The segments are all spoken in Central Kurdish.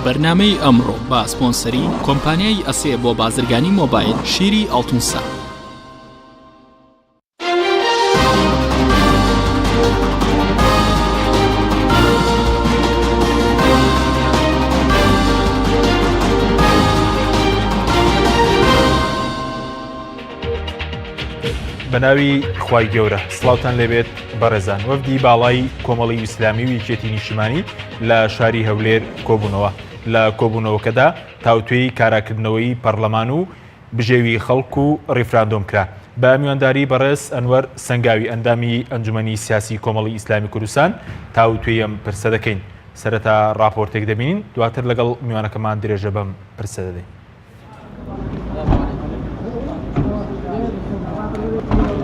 بەرنامەی ئەمڕۆ بە سپۆنسەری کۆمپانیای ئەسێ بۆ بازرگانی مۆبایل شیری ئاڵتونسا. بەناوی خوای گەورە سڵاوتان لێبێت بەڕێزان وەفدی باڵای کۆمەڵی ئیسلامی و یەکێتی نیشتمانی لە شاری هەولێر کۆبوونەوە لە کۆبوونەوەکەدا تاوتوێی کاراکردنەوەی پەرلەمان و بژێوی خەڵک و ڕیفراندۆم کرا بە میوانداری بەڕێز ئەنوەر سەنگاوی ئەندامی ئەنجومەنی سیاسی کۆمەڵی ئیسلامی کوردستان تاوتوێی ئەم پرسە دەکەین سەرەتا ڕاپۆرتێک دەبینین دواتر لەگەڵ میوانەکەمان درێژە بەم پرسە دەدەین.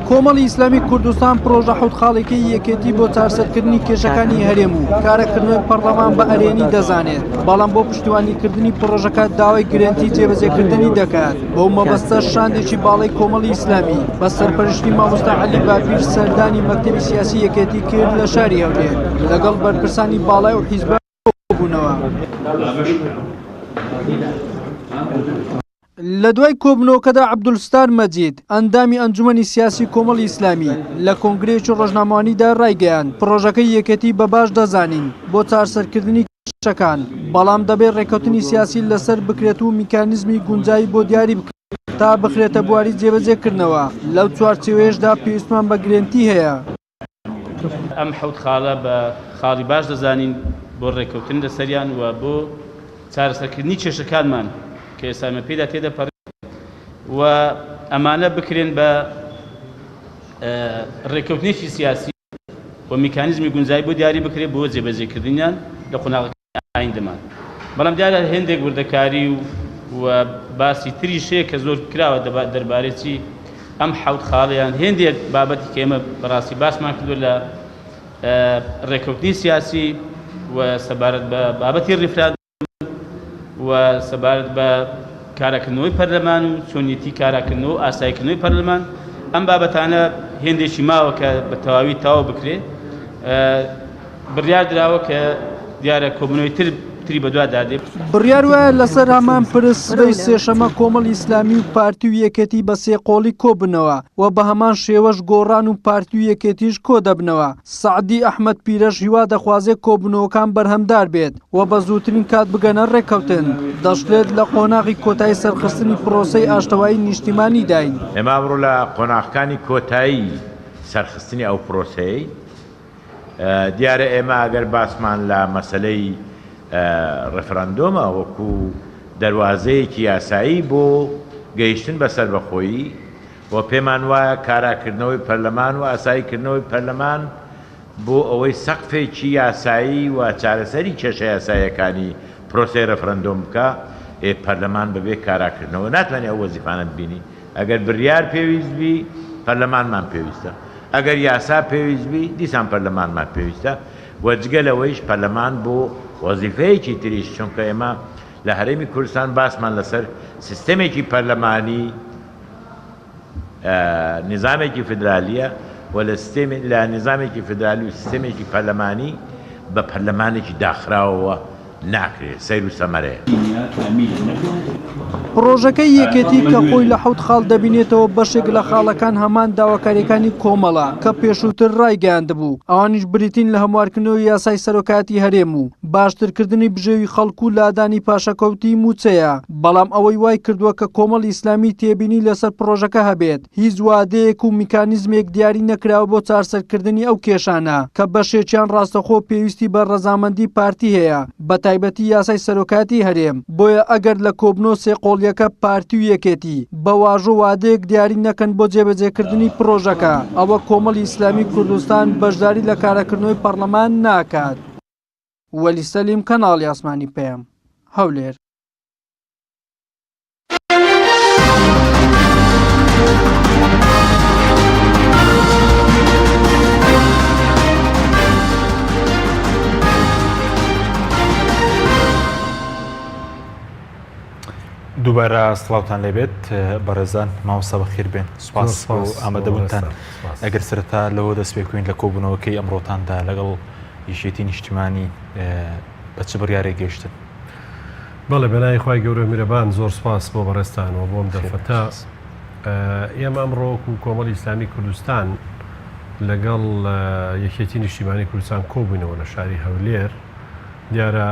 کۆمەڵی ئیسلامی کوردستان پرۆژە حوت خاڵێکی یەکێتی بۆ چارسەرکردنی کێشەکانی هەرێم و کارەکردنەوەی پەرلەمان بە ئەرێنی دەزانێت بەڵام بۆ پشتیوانیکردنی پرۆژەکە داوای گرنتی جێبەجێکردنی دەکات بەو مەبەستە شاندێکی باڵی کۆمەڵی ئیسلامی بە سەرپەرشتی مامۆستا عەلی باپیر سەردانی مەکتەبی سیاسی یەکێتی کرد لە شاری هەولێر لەگەڵ بەرپرسانی باڵای و حیزبە کۆبوونەوە. لە دوای کۆبوونەوەکەدا عەبدولستار مەجید، ئەندامی ئەنجومەنی سیاسی کۆمەڵی ئیسلامی، لە کۆنگرەیەکی ڕۆژنامەوانیدا ڕایگەیاند، پڕۆژەکەی یەکێتی بە باش دەزانین بۆ چارسەرکردنی کێشەکان، بەڵام دەبێت ڕێککەوتنی سیاسی لەسەر بکرێت و میکانیزمی گونجاوی بۆ دیاری بکرێت تا بخرێتە بواری جێبەجێکردنەوە، لەو چوارچێوەیەشدا پێویستمان بە گرێنتی هەیە. ئەم حەوت خاڵە بە خاڵی باش دەزانین بۆ ڕێککەوتن لەسەریان و بۆ چارەسەرکردنی کێشەکانمان کە ئێستا ئێمە پێیدا تێدەپەڕین و ئەمانە بکرێن بە ڕێککەوتنێکی سیاسی و میکانیزمی گونجاوی بۆ دیاری بکرێت بۆ جێبەجێکردنیان لە قۆناغەکانی ئایندەمان بەڵام دیارە هێندێک وردەکاری و و باسی تریش هەیە کە زۆر کراوە دەربارەی چی ئەم حەوت خاڵیان هێندێک بابەتی کە ئێمە بەڕاستی باسمان کردو لە ڕێککەوتنی سیاسی و سەبارەت بە بابەتی ڕیفراندۆم و سەبارەت بە کاراکردنەوەی پەرلەمان و چۆنیەتی کاراکردنەوە و ئاساییکردنەوەی پەرلەمان ئەم بابەتانە هێندێکی ماوە کە بە تەواوی تەواو بکرێ بڕیار دراوە کە دیارە کۆبوونەوەی تر تری بەدوادا دێ. بڕیار وایە لەسەر هەمان پرس سبەی سێشەمە کۆمەڵی ئیسلامی و پارتی و یەکێتی بە سێقۆڵی کۆببنەوە و بە هەمان شێوەش گۆڕان و پارتی و یەکێتیش کۆدەبنەوە. سەعدی ئەحمەد پیرەش هیوا دەخوازێت کۆبوونەوەکان بەرهەمدار بێت و بە زووترین کات بگەنە ڕێککەوتن. دەشڵێت، لە قۆناغی کۆتایی سەرخستنی پرۆسەی ئاشتەوایی نیشتیمانیداین. ئێمە ئەمڕۆ لە قۆناغەکانی کۆتایی سەرخستنی ئەو پرۆسەیەین. دیارە ئێمە ئەگەر باسمان لە مەسەلەی ڕێفراندۆمە وەکو دەروازەیەکی یاسایی بۆ گەیشتن بە سەربەخۆیی و پێمان وایە کاراکردنەوەی پەرلەمان و ئاساییکردنەوەی پەرلەمان بۆ ئەوەی سەقفێکی یاسایی و چارەسەری کێشە یاساییەکانی پرۆسەی ڕێفراندۆم بکا، ئێ پەرلەمان بەبێ کاراکردنەوە ناتوانێ ئەو وەزیفانە ببینی. ئەگەر بریار پێویست بی پەرلەمانمان پێویستە، ئەگەر یاسا پێویست بی دیسان پەرلەمانمان پێویستە و جگە لەوەیش پەرلەمان بۆ وەزیفەیەکی تریش چونکە ئێمە لە هەرێمی کوردستان باسمان لەسەر سیستەمێکی پەرلەمانی نیزامێکی فیدرالیە و لە سیستێمی لە نیزامێکی فیدرالی و سیستەمێکی پەرلەمانی بە پەرلەمانێکی داخراوەوە ناکرێت سەیر و سەمەرەیە. پڕۆژەکەی یەکێتی کە خۆی لە حەوت خاڵ دەبینێتەوە بەشێک لە خاڵەکان هەمان داواکاریەکانی کۆمەڵە کە پێشووتر ڕایگەیاندبوو ئەوانیش بریتین لە هەموارکردنەوەی یاسای سەرۆکایەتی هەرێم و باشترکردنی بژێوی خەڵک و لادانی پاشەکەوتی مووچەیە بەڵام ئەوەی وای کردووە کە کۆمەڵی ئیسلامی تێبینی لەسەر پڕۆژەکە هەبێت هیچ وادەیەک و میکانیزمێک دیاری نەکراوە بۆ چارسەرکردنی ئەو کێشانە کە بەشێکیان ڕاستەخۆ پێویستی بە ڕەزامەندی پارتی هەیە بەتایبەتی یاسای سەرۆکایەتی هەرێم بۆیە ئەگەر لە کۆبنۆ سێقۆڵیەکە پارتی و یەکێتی بە واژۆ وادەیەک دیاری نەکەن بۆ جێبەجێکردنی پڕۆژەکە ئەوە کۆمەڵی ئیسلامی کوردستان بەشداری لە کاراکردنەوەی پەڕلەمان ناکات. وەلی سەلیم کەناڵی ئاسمانی پەیام، هەولێر. دووبارە سڵاوتان لێبێت بەڕێزان مامۆستا بەخیر بێن سوپاس بۆ ئامادەبوونتان ئەگەر سەرەتا لەوە دەست پێ بکەین لە کۆبوونەوەکەی ئەمڕۆتاندا لەگەڵ یەکێتی نیشتیمانی بە چ بڕیارێک گەیشتن؟ بەڵێ بەناوی خوای گەورەو میرەبان زۆر سوپاس بۆ بەڕێزتان و بۆ ئەم دەرفەتە. ئێمە ئەمڕۆ وەکو کۆمەڵی ئیسلامی کوردستان لەگەڵ یەکێتی نیشتیمانی کوردستان کۆبووینەوە لە شاری هەولێر. دیارە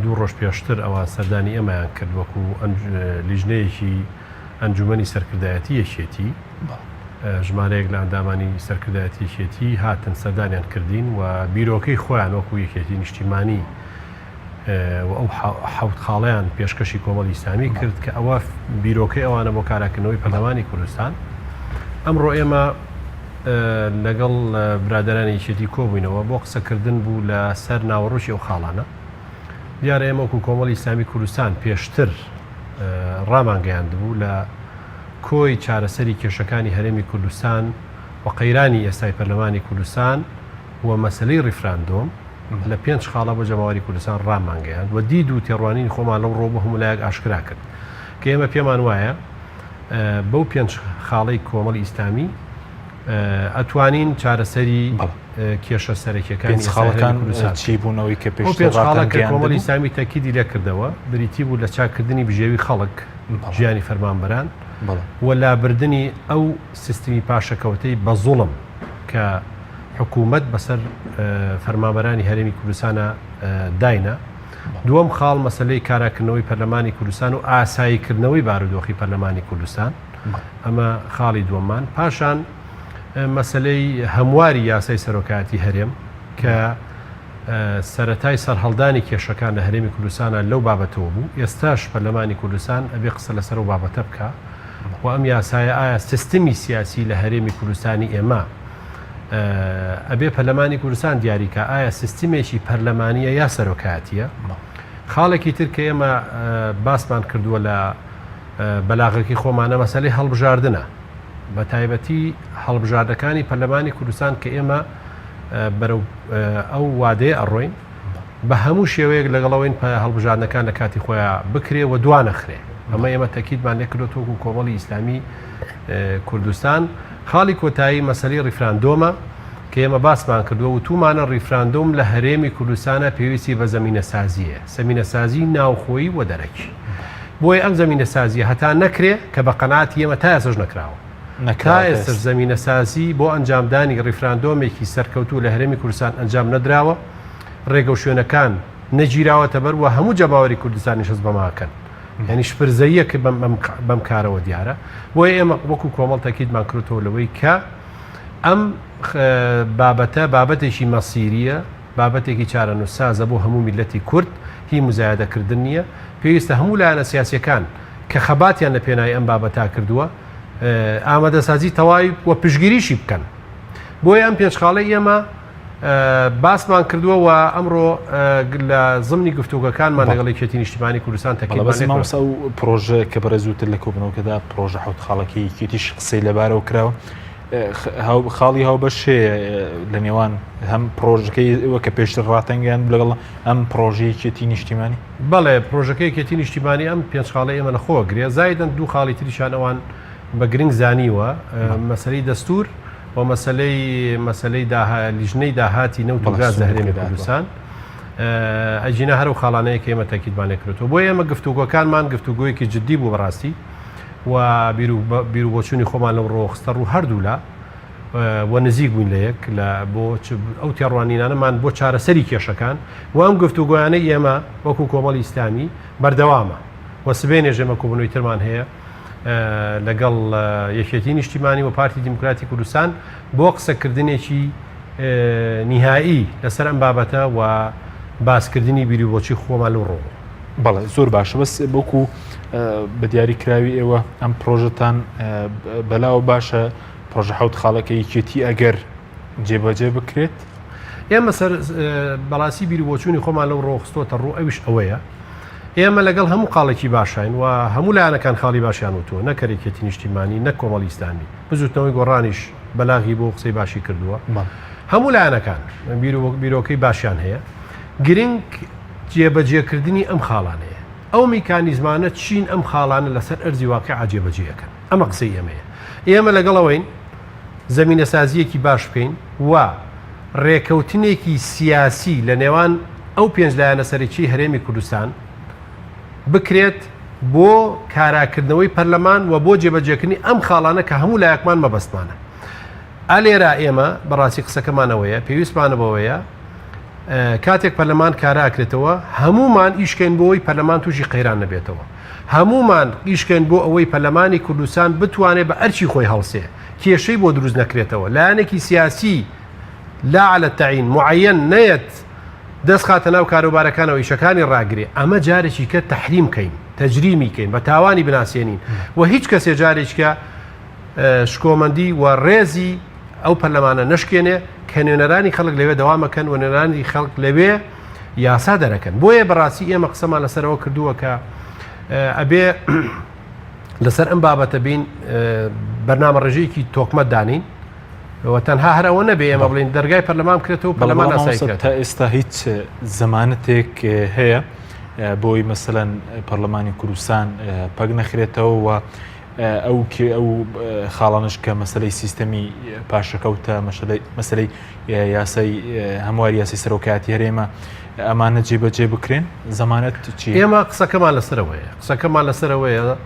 دوو ڕۆژ پێشتر ئەوان سەردانی ئێمەیان کرد وەکو لیژنەیەکی ئەنجومەنی سەرکردایەتی یەکێتی. ژمارەیەک لە ئەندامانی سەرکردایەتی یەکێتی هاتن سەردانیان کردین و بیرۆکەی خۆیان وەکو یەکێتی نیشتیمانی و ئەو حەوت خاڵەیان پێشکەشی کۆمەڵی ئیسلامی کرد کە ئەوە بیرۆکەی ئەوانە بۆ کاراکردنەوەی پەرلەمانی کوردستان. ئەمڕۆ ئێمە لەگەڵ برادەرانی یەکێتی کۆبووینەوە بۆ قسەکردن بوو لە سەر ناوەڕۆکی ئەو خاڵانە. دیارە ئێمە وەکو کۆمەڵی ئیسلامی کوردستان پێشتر ڕامانگەیاندبوو لە کۆی چارەسەری کێشەکانی هەرێمی کوردستان و قەیرانی ئێستای پەرلەمانی کوردستان و مەسەلەی ڕیفراندۆم لە پێنج خاڵە بۆ جەماوەری کوردستان ڕامانگەیاند و دید و تێڕوانینی خۆمان لەو ڕووە بۆ هەموو لایەک ئاشکرا کرد کە ئێمە پێمان وایە بەو پێنج خاڵەی کۆمەڵی ئیسلامی ئەتوانین چارەسەری کێشە سەرەکیەکانی پێنج خاڵەکان چی بوون ئەوەی کە پێشتر پێنج خاڵە کە کۆمەڵی ئیسلامی تەکیدی لێکردەوە بریتی بوو لە چاککردنی بژێوی خەڵک ژیانی فەرمانبەران و لابردنی ئەو سیستمی پاشەکەوتەی بە زوڵم کە حکوومەت بەسەر فەرمانبەرانی هەرێمی کوردستانە داینا. دووەم خاڵ مەسەلەی کاراکردنەوەی پەرلەمانی کوردستان و ئاساییکردنەوەی بارودۆخی پەرلەمانی کوردستان ئەمە خاڵی دووەممان. پاشان مەسەلەی هەمواری یاسای سەرۆکایەتی هەرێم کە سەرەتای سەرهەڵدانی کێشەکان لە هەرێمی کوردستانە لەو بابەتەوە بوو، ئێستاش پەرلەمانی کوردستان ئەبێ قسە لەسەر ئەو بابەتە بکا و ئەم یاسایە ئایا سیستمی سیاسی لە هەرێمی کوردستانی ئێمە ئەبێ پەرلەمانی کوردستان دیاری کا ئایا سیستمێکی پەرلەمانیە یا سەرۆکایەتیە. خاڵێکی تر کە ئێمە باسمان کردووە لە بەلاغەکەی خۆمانە مەسەلەی هەڵبژاردنە بە تایبەتی هەڵبژاردەکانی پەرلەمانی کوردستان کە ئێمە بەرەو ئەو وادەیە ئەڕۆین بە هەموو شێوەیەک لەگەڵەوەین هەڵبژاردنەکان لە کاتی خۆیان بکرێ و دوانەخرێ ئەمە ئێمە تەکیدمان لێ کردووە وەکو کۆمەڵی ئیسلامی کوردستان خاڵی کۆتایی مەسەلەی ڕیفراندۆمە کە ئێمە باسمان کردووە وتومانە ڕیفراندۆم لە هەرێمی کوردستانە پێویستی بە زەمینەسازییە، زەمینەسازی ناوخۆیی و دەرەکی. بۆیە ئەم زەمینەسازییە هەتا نەکرێ کە بە قەناعەتی ئێمە تا ئێستەش نەکراوە. تا ئێستەش زەمینەسازی بۆ ئەنجامدانی ڕیفراندۆمێکی سەرکەوتوو لە هەرێمی کوردستان ئەنجام نەدراوە، ڕێگەوشوێنەکان نەگیراوەتەبەر و هەموو جەماوەری کوردستانیش هەست بەمە ئەکەن. یانی شپرزەییەک بەم کارەوە دیارە. بۆیە ئێمە وەکو کۆمەڵ تەکیدمان کردووەتەوە لەوەی کە ئەم بابەتە بابەتێکی مەسیرییە، بابەتێکی چارەنووسسازە بۆ هەموو میللەتی کورد، هی موزایەدەکردن نییە. پێویستە هەموو لایەنە سیاسییەکان کە خەباتیان لە پێناوی ئەم بابەتە کردووە، ئامادەسازی تەواوی و پشتگیریشی بکەن. بۆیە ئەم پێنج خاڵەی ئێمە باسمان کردووە و ئەمڕۆ لە زمنی گفتوگۆکانمان لەگەڵ یەکێتی نیشتیمانی کوردستان تەکیدمان بەڵێ مامۆستا ئەو پرۆژە کە بەڕێز وتت لە کۆبوونەوەکەدا پرۆژە حەوت خاڵەکەی یەکێتیش قسەی لەبارەوە کراوە خاڵی هاوبەش هەیە لە نێوان هەم پرۆژەکەی ئێوە کە پێشتر ڕاتەنگیان لەگەڵ ئەم پرۆژەی یەکێتی نیشتیمانی؟ بەڵێ پرۆژەکەی یەکێتی نیشتیمانی ئەم پێنج خاڵەی ئێمە لەخۆ گرێ زایدەن دوو خاڵی تریشان ئەوان بە گرنگ زانیوە مەسەلەی دەستور و مەسەلەی مەسەلەی داها لیژنەی داهاتی نەوت و گاز لە هەرێمی کوردستان ئەگینا هەر ئەو خاڵانەیە کە ئێمە تەکیدمان لێ کردووە بۆیە ئێمە گفتوگۆکانمان گفتوگۆیەکی جددی بوو بەڕاستی و بیر و بۆچوونی خۆمان لەو ڕۆ خستە ڕوو هەردوولا و نزیک بووین لە یەک لە بۆ ئەو تێڕوانینانەمان بۆ چارەسەری کێشەکان و ئەم گفتوگۆیانەی ئێمە وەکو کۆمەڵی ئیسلامی بەردەوامە و سبەینێش ئێمە کۆبوونەوەی ترمان هەیە لەگەڵ یەکێتی نیشتیمانی و پارتی دیموکراتی کوردستان بۆ قسەکردنێکی نیهایی لەسەر ئەم بابەتە و باسکردنی بیروبۆچی خۆمان لەو ڕووەوە. بەڵێ زۆر باشە بەس وەکو بە دیاری کراوی ئێوە ئەم پرۆژەتان بەلاوە باشە پرۆژە حەوت خاڵەکە یەکێتی ئەگەر جێبەجێ بکرێت؟ ئێمە سەر بەڕاستی بیروبۆچوونی خۆمان لەو ڕووە خستۆتە ڕوو ئەویش ئەوەیە ئێمە لەگەڵ هەموو خاڵێکی باشین و هەموو لایەنەکان خاڵی باشیان وتووە نەک هەر یەکێتی نیشتیمانی نەک کۆمەڵی ئیسلامی بزوتنەوەی گۆڕانیش بەلاغی بۆ قسەی باشی کردووە هەموو لایەنەکان بیرۆکەی باشیان هەیە گرنگ جێبەجێکردنی ئەم خاڵانەیە ئەو میکانیزمانە چین ئەم خاڵانە لەسەر ئەرزی واقع جێبەجێەکەن ئەمە قسەی ئێمەیە ئێمە لەگەڵەوەین زەمینەسازییەکی باش بکەین و ڕێکەوتنێکی سیاسی لە نێوان. ئەو پێنج لایەنە سەرەکیی هەرێمی کوردستان بکرێت بۆ کاراکردنەوەی پەرلەمان و بۆ جێبەجێکردنی ئەم خاڵانە کە هەموو لایەکمان مەبەستمانە. ئا لێرە ئێمە بەڕاستی قسەکەمان ئەوەیە پێویستمانە بەوەیە کاتێک پەرلەمان کارا ئەکرێتەوە هەمومان ئیشکەین بۆ ئەوەی پەرلەمان تووشی قەیران نەبێتەوە هەمومان ئیشکەین بۆ ئەوەی پەرلەمانی کوردستان بتوانێت بە ئەرکی خۆی هەڵسێ کێشەی بۆ دروست نەکرێتەوە لایەنێکی سیاسی لا على التعین معین نەیەت دەست خاتە ناو کاروبارەکانەوە ئیشەکانی ڕاگرێ ئەمە جارێکی کە تەحریم کەین تەجریمی کەین بە تاوانی بناسێنین و هیچ کەسێ جارێکە شکۆمەندی و ڕێزی ئەو پەرلەمانە نەشکێنێ کە نوێنەرانی خەڵک لەوێ دەوامەکەن و نوێنەرانی خەڵک لەوێ یاسا دەرەکەن بۆیە بەڕاستی ئێمە قسەمان لەسەرەوە کردووە کە ئەبێ لەسەر ئەم بابەتە بین بەرنامە ڕێژەیەکی تۆکمە دانین و تەنها هەر ئەوە نەبێ ئێمە بڵین دەرگای پەرلەمان بکرێتەوە پەرلەمان ئاسایی تا ئێستا هیچ زەمانەتێک هەیە بۆی مەسەەن پەرلەمانی کوردستان پەک نەخرێتەوە و ئەو ئەو خاڵانش کە مەسلەی سیستەمی پاشەکەوتە مەسلەی یاسای هەمواری یاسی سەرۆکاتی هەرێمە ئەمانە جێبەجێ بکرێن زەمانەت چی ئێمە قسەکەمان لەسەرەوەیە قسەکەمان لەسەرەوەیە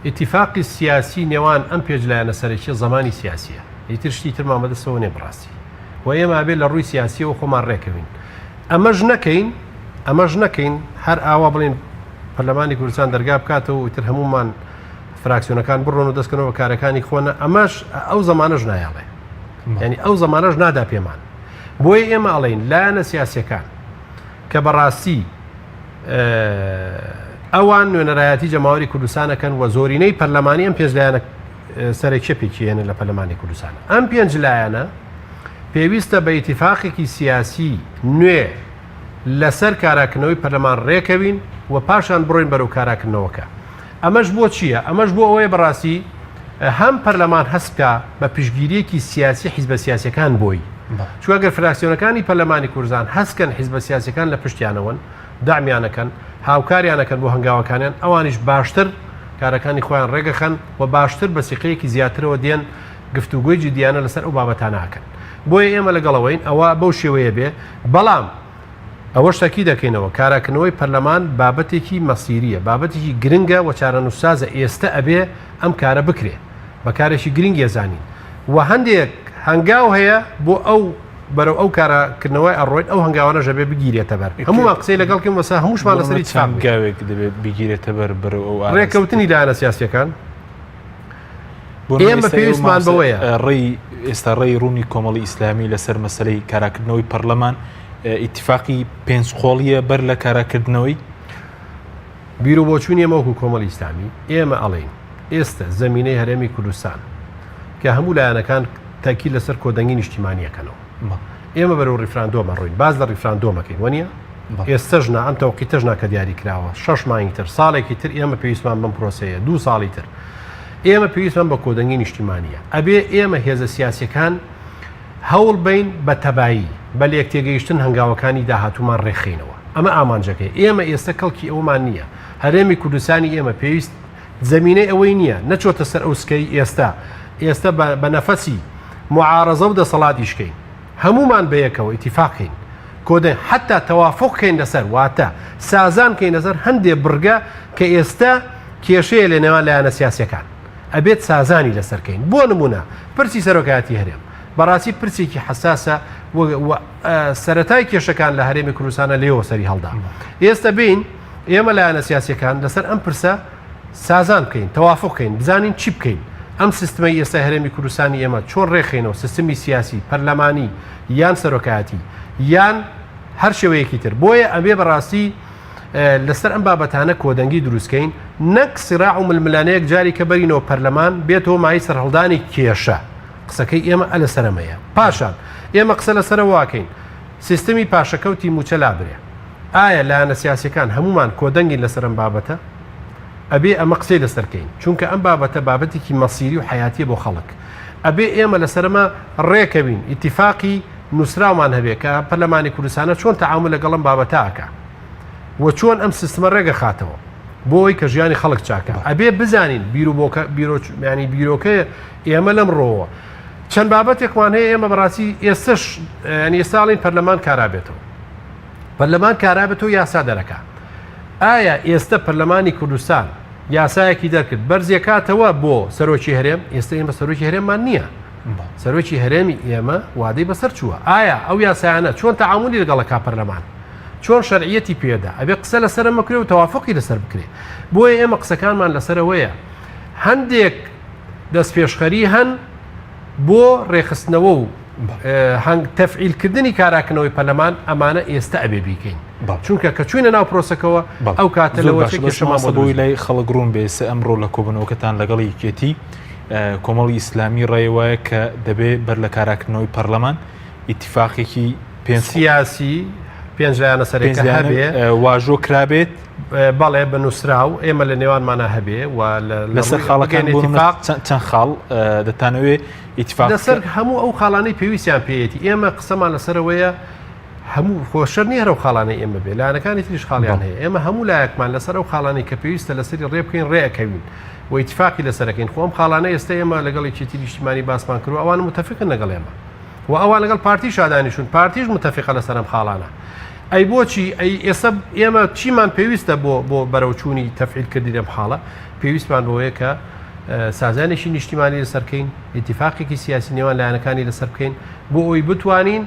ئیتیفاقی سیاسی نێوان ئەم پێنج لایەنە سەرەکیە زەمانی سیاسیە ئیتر شتی ترمان بەدەستەوە نیە بەڕاستی و ئێمە ئەبێ لە ڕووی سیاسیەوە خۆمان ڕێکەوین ئەمەش نەکەین ئەمەش نەکەین هەر ئاوا بڵێن پەرلەمانی کوردستان دەرگا بکاتەوە و ئیتر هەمومان فراکسیۆنەکان بڕۆن و دەستکەنەوە بە کارەکانی خۆنە ئەمەش ئەو زەمانەش نایەڵێ یعنی ئەو زەمانەش نادا پێمان بۆیە ئێمە ئەڵێین لایەنە سیاسیەکان کە بەڕاستی ئەوان نوێنەرایەتی جەماوەری کوردستان ئەکەن و زۆرینەی پەرلەمانی ئەم پێنج لایەنە سەرەکیە پێکیێنن لە پەرلەمانی کوردستان ئەم پێنج لایەنە پێویستە بە ئیتیفاقێکی سیاسی نوێ لەسەر کاراکردنەوەی پەرلەمان ڕێکەوین و پاشان بڕۆین بەرەو کاراکردنەوەکە ئەمەش بۆ چییە؟ ئەمەش بۆ ئەوەیە بەڕاستی هەم پەرلەمان هەست بکا بە پشتگیرییەکی سیاسی حیزبە سیاسیەکان بۆی، چونکە گەر فراکسیۆنەکانی پەرلەمانی کوردستان هەست کەن حیزبە سیاسیەکان لە پشتیانەوەن، دەعمیان ئەکەن، هاوکاریان ئەکەن بۆ هەنگاوەکانیان، ئەوانیش باشتر کارەکانی خۆیان ڕێکەخەن و باشتر بە سیقەیەکی زیاترەوە دێن گفتوگۆی جدیانە لەسەر ئەو بابەتانە ئەکەن. بۆیە ئێمە لەگەڵ ئەوەین ئەوە بەو شێوەیە بێ، بەڵام ئەوەش تەکی دەکەینەوە، کاراکردنەوەی پەرلەمان بابەتێکی مەسیرییە، بابەتێکی گرنگە و چارەنووسسازە، ئێستە ئەبێ ئەم کارە بکرێ، بە کارێکی گرنگی ئەزانین و هەندێک هەنگاو هەیە بۆ ئەو بەرەو ئەو کاراکردنەوە ئەڕۆین، ئەو هەنگاوانەش ئەبێ بگیرێتە بەر. هەموومان قسەی لەگەڵ کەین وەسا هەمووشمان لەسەری ئیتفاق بین. هەنگاوێک دەبێ بگیرێتە بەر بەرەو ئەو ئاراستەیە؟ ڕێککەوتنی لایەنە سیاسییەکان. ئێمە پێویستمان بەوەیە. ڕێی ئێستا ڕێی ڕوونی کۆمەڵی ئیسلامی لەسەر مەسەلەی کاراکردنەوەی پەرلەمان ئیتیفاقی پێنج قۆڵیە بەر لە کاراکردنەوەی؟ بیروبۆچوونی ئێمە وەکو کۆمەڵی ئیسلامی ئێمە ئەڵێین ئێستە زەمینەی هەرێمی کوردستان کە هەموو لایەنەکان تەئکید لەسەر کۆدەنگی نیشتیمانی ئەکەنەوە ئێمە بەرەو ڕیفراندۆم ئەڕۆین باس لە ڕیفراندۆم ئەکەین وەنیە؟ ئێستەش نا ئەم تەوقیتەش نا کە دیاری کراوە شەش مانگی تر ساڵێکی تر ئێمە پێویستمان بەم پرۆسەیە دوو ساڵی تر ئێمە پێویستمان بە کۆدەنگی نیشتیمانیە ئەبێ ئێمە هێزە سیاسیەکان هەوڵ بین بە تەبایی بە لێکتێگەیشتن هەنگاوەکانی داهاتوومان ڕێکخەینەوە ئەمە ئامانجەکەی ئێمە ئێستا کەڵکی ئەومان نییە هەرێمی کوردستانی ئێمە پێویست زەمینەی ئەوەی نییە نەچۆتە سەر ئەو سکەی ئێستا ئێستا بە نەفەسی معارەزە و دەسەڵات ئیشکەین هەموومان بەیەکەوە ئیتیفاق کەین کۆدەنگ حەتا تەوافوق کەین لەسەر واتە سازان کەین لەسەر هەندێ بڕگە کە ئێستا کێشەیە لە نێوان لایەنە سیاسیەکان ئەبێت سازانی لەسەر کەین بۆ نمونە پرسی سەرۆکایەتی هەرێم بەڕاستی پرسێکی حەساسە و سەرەتای کێشەکان لە هەرێمی کوردستانە لێوە سەری هەڵدا ئێستا بین ئێمە لایەنە سیاسیەکان لەسەر ئەم پرسە سازان بکەین، تەوافوق کەین، بزانین چی بکەین، ئەم سیستمەی ئێستای هەرێمی کوردستانی ئێمە چۆن ڕێکخەینەوە، سیستمی سیاسی، پەرلەمانی یان سەرۆکایەتی یان هەر شێوەیەکی تر. بۆیە ئەبێ بەڕاستی لەسەر ئەم بابەتانە کۆدەنگی دروست کەین، نەک سیراع و ململانێیەک جاری کە بەرینەوە پەرلەمان بێتەوە مایەی سەرهەڵدانی کێشە. قسەکەی ئێمە ئە لەسەر ئەمەیە. پاشان ئێمە قسە لەسەر ئەوە ئەکەین سیستمی پاشەکەوتی مووچە لابرێ. ئایا لایەنە سیاسیەکان هەموومان کۆدەنگین لەسەر ئەم بابەتە؟ ئەبێ ئەمە قسەی لەسەر کەین چونکە ئەم بابەتە بابەتێکی مەسیری و حەیاتیە بۆ خەڵک ئەبێ ئێمە لەسەر ئەمە ڕێکەوین ئیتیفاقی نووسراومان هەبێ کە پەرلەمانی کوردستانە چۆن تەعامول لەگەڵ ئەم بابەتە ئەکا و چۆن ئەم سیستمە ڕێگەخاتەوە بۆ ئەوەی کە ژیانی خەڵک چاکە ئەبێ بزانین بیروبۆکە بیرۆ ینی بیرۆکە ئێمە لەم ڕۆوە چەند بابەتێکمان هەیە ئێمە بەڕاستی ئێستش ینی ئێستا ئەڵێین پەرلەمان کارا بێتەوە. پەرلەمان کارا بێتەوە یاسا دەرەکا. ئایا ئێستە پەرلەمانی کوردستان یاسایەکی دەرکرد بەرزیەکاتەوە بۆ سەرۆکی هەرێم؟ ئێستە ئێمە سەرۆکی هەرێممان نییە. سەرۆکی هەرێمی ئێمە وادەی بەسەر چووە. ئایا ئەو یاسایانە چۆن تەعامولی لەگەڵەکا پەرلەمان؟ چۆن شەرعیەتی پێدا؟ ئەبێ قسە لەسەر ئەمە بکرێ و تەوافقی لەسەر بکرێ. بۆیە ئێمە قسەکانمان لەسەرەوەیە هەندێک دەستپێشخەری هەن بۆ ڕێکخستنەوە و هەنگ تەفعیلکردنی کاراکردنەوەی پەرلەمان ئەمانە ئێستا ئەبێ بیکەین چونکە کە چوینە ناو پرۆسەکەوە ئەو کاتە لەوە کێشەمان بۆی لای خەڵک ڕوون بێ ئێستا ئەمڕۆ لە کۆبوونەوەکەتان لەگەڵ یەکێتی کۆمەڵی ئیسلامی ڕێی وایە کە دەبێ بەر لە کاراکردنەوەی پەرلەمان ئیتیفاقێکی پێنج سیاسی پێنج لایەنە سەرەکە هەبێ واژۆ کرابێت بەڵێ بە نووسراو ئێمە لە نێوانمانە هەبێ و لەسەر خاڵەکان چەند خاڵ دەتانەوێ ئیتفاق لەسەر هەموو ئەو خاڵانەی پێویستیان پێیەتی ئێمە قسەمان لەسەرەوەیە هەموو خۆشەر نیە هەرو خاڵانەی ئێمە بێ لایەنەکانی تریش خاڵیان هەیە ئێمە هەموو لایەکمان لەسەر ئەو خاڵانەی کە پێویستە لەسەری ڕێ بکەین ڕێ ئەکەوین و ئیتفاقی لەسەرەکەین خۆ ئەم خاڵانە ئێستا ئێمە لەگەڵ یەکێتی نیشتیمانی باسمان کردو ئەوان متفقن لەگەڵ ئێمە و ئەوان لەگەڵ پارتی شادانیشون پارتیش متفقە لەسەر ئەم خاڵانە ئەی بۆچی ئەی ئێستا ئێمە چیمان پێویستە بۆ بۆ بەرەوچوونی تەفعیلکردنی ئەم حاڵە پێویستمان بەوەیە کە سازانێکی نیشتیمانی لەسەر بکەین ئیتفاقێکی سیاسی نێوان لایەنەکانی لەسەر بکەین بۆ ئەوی بتوانین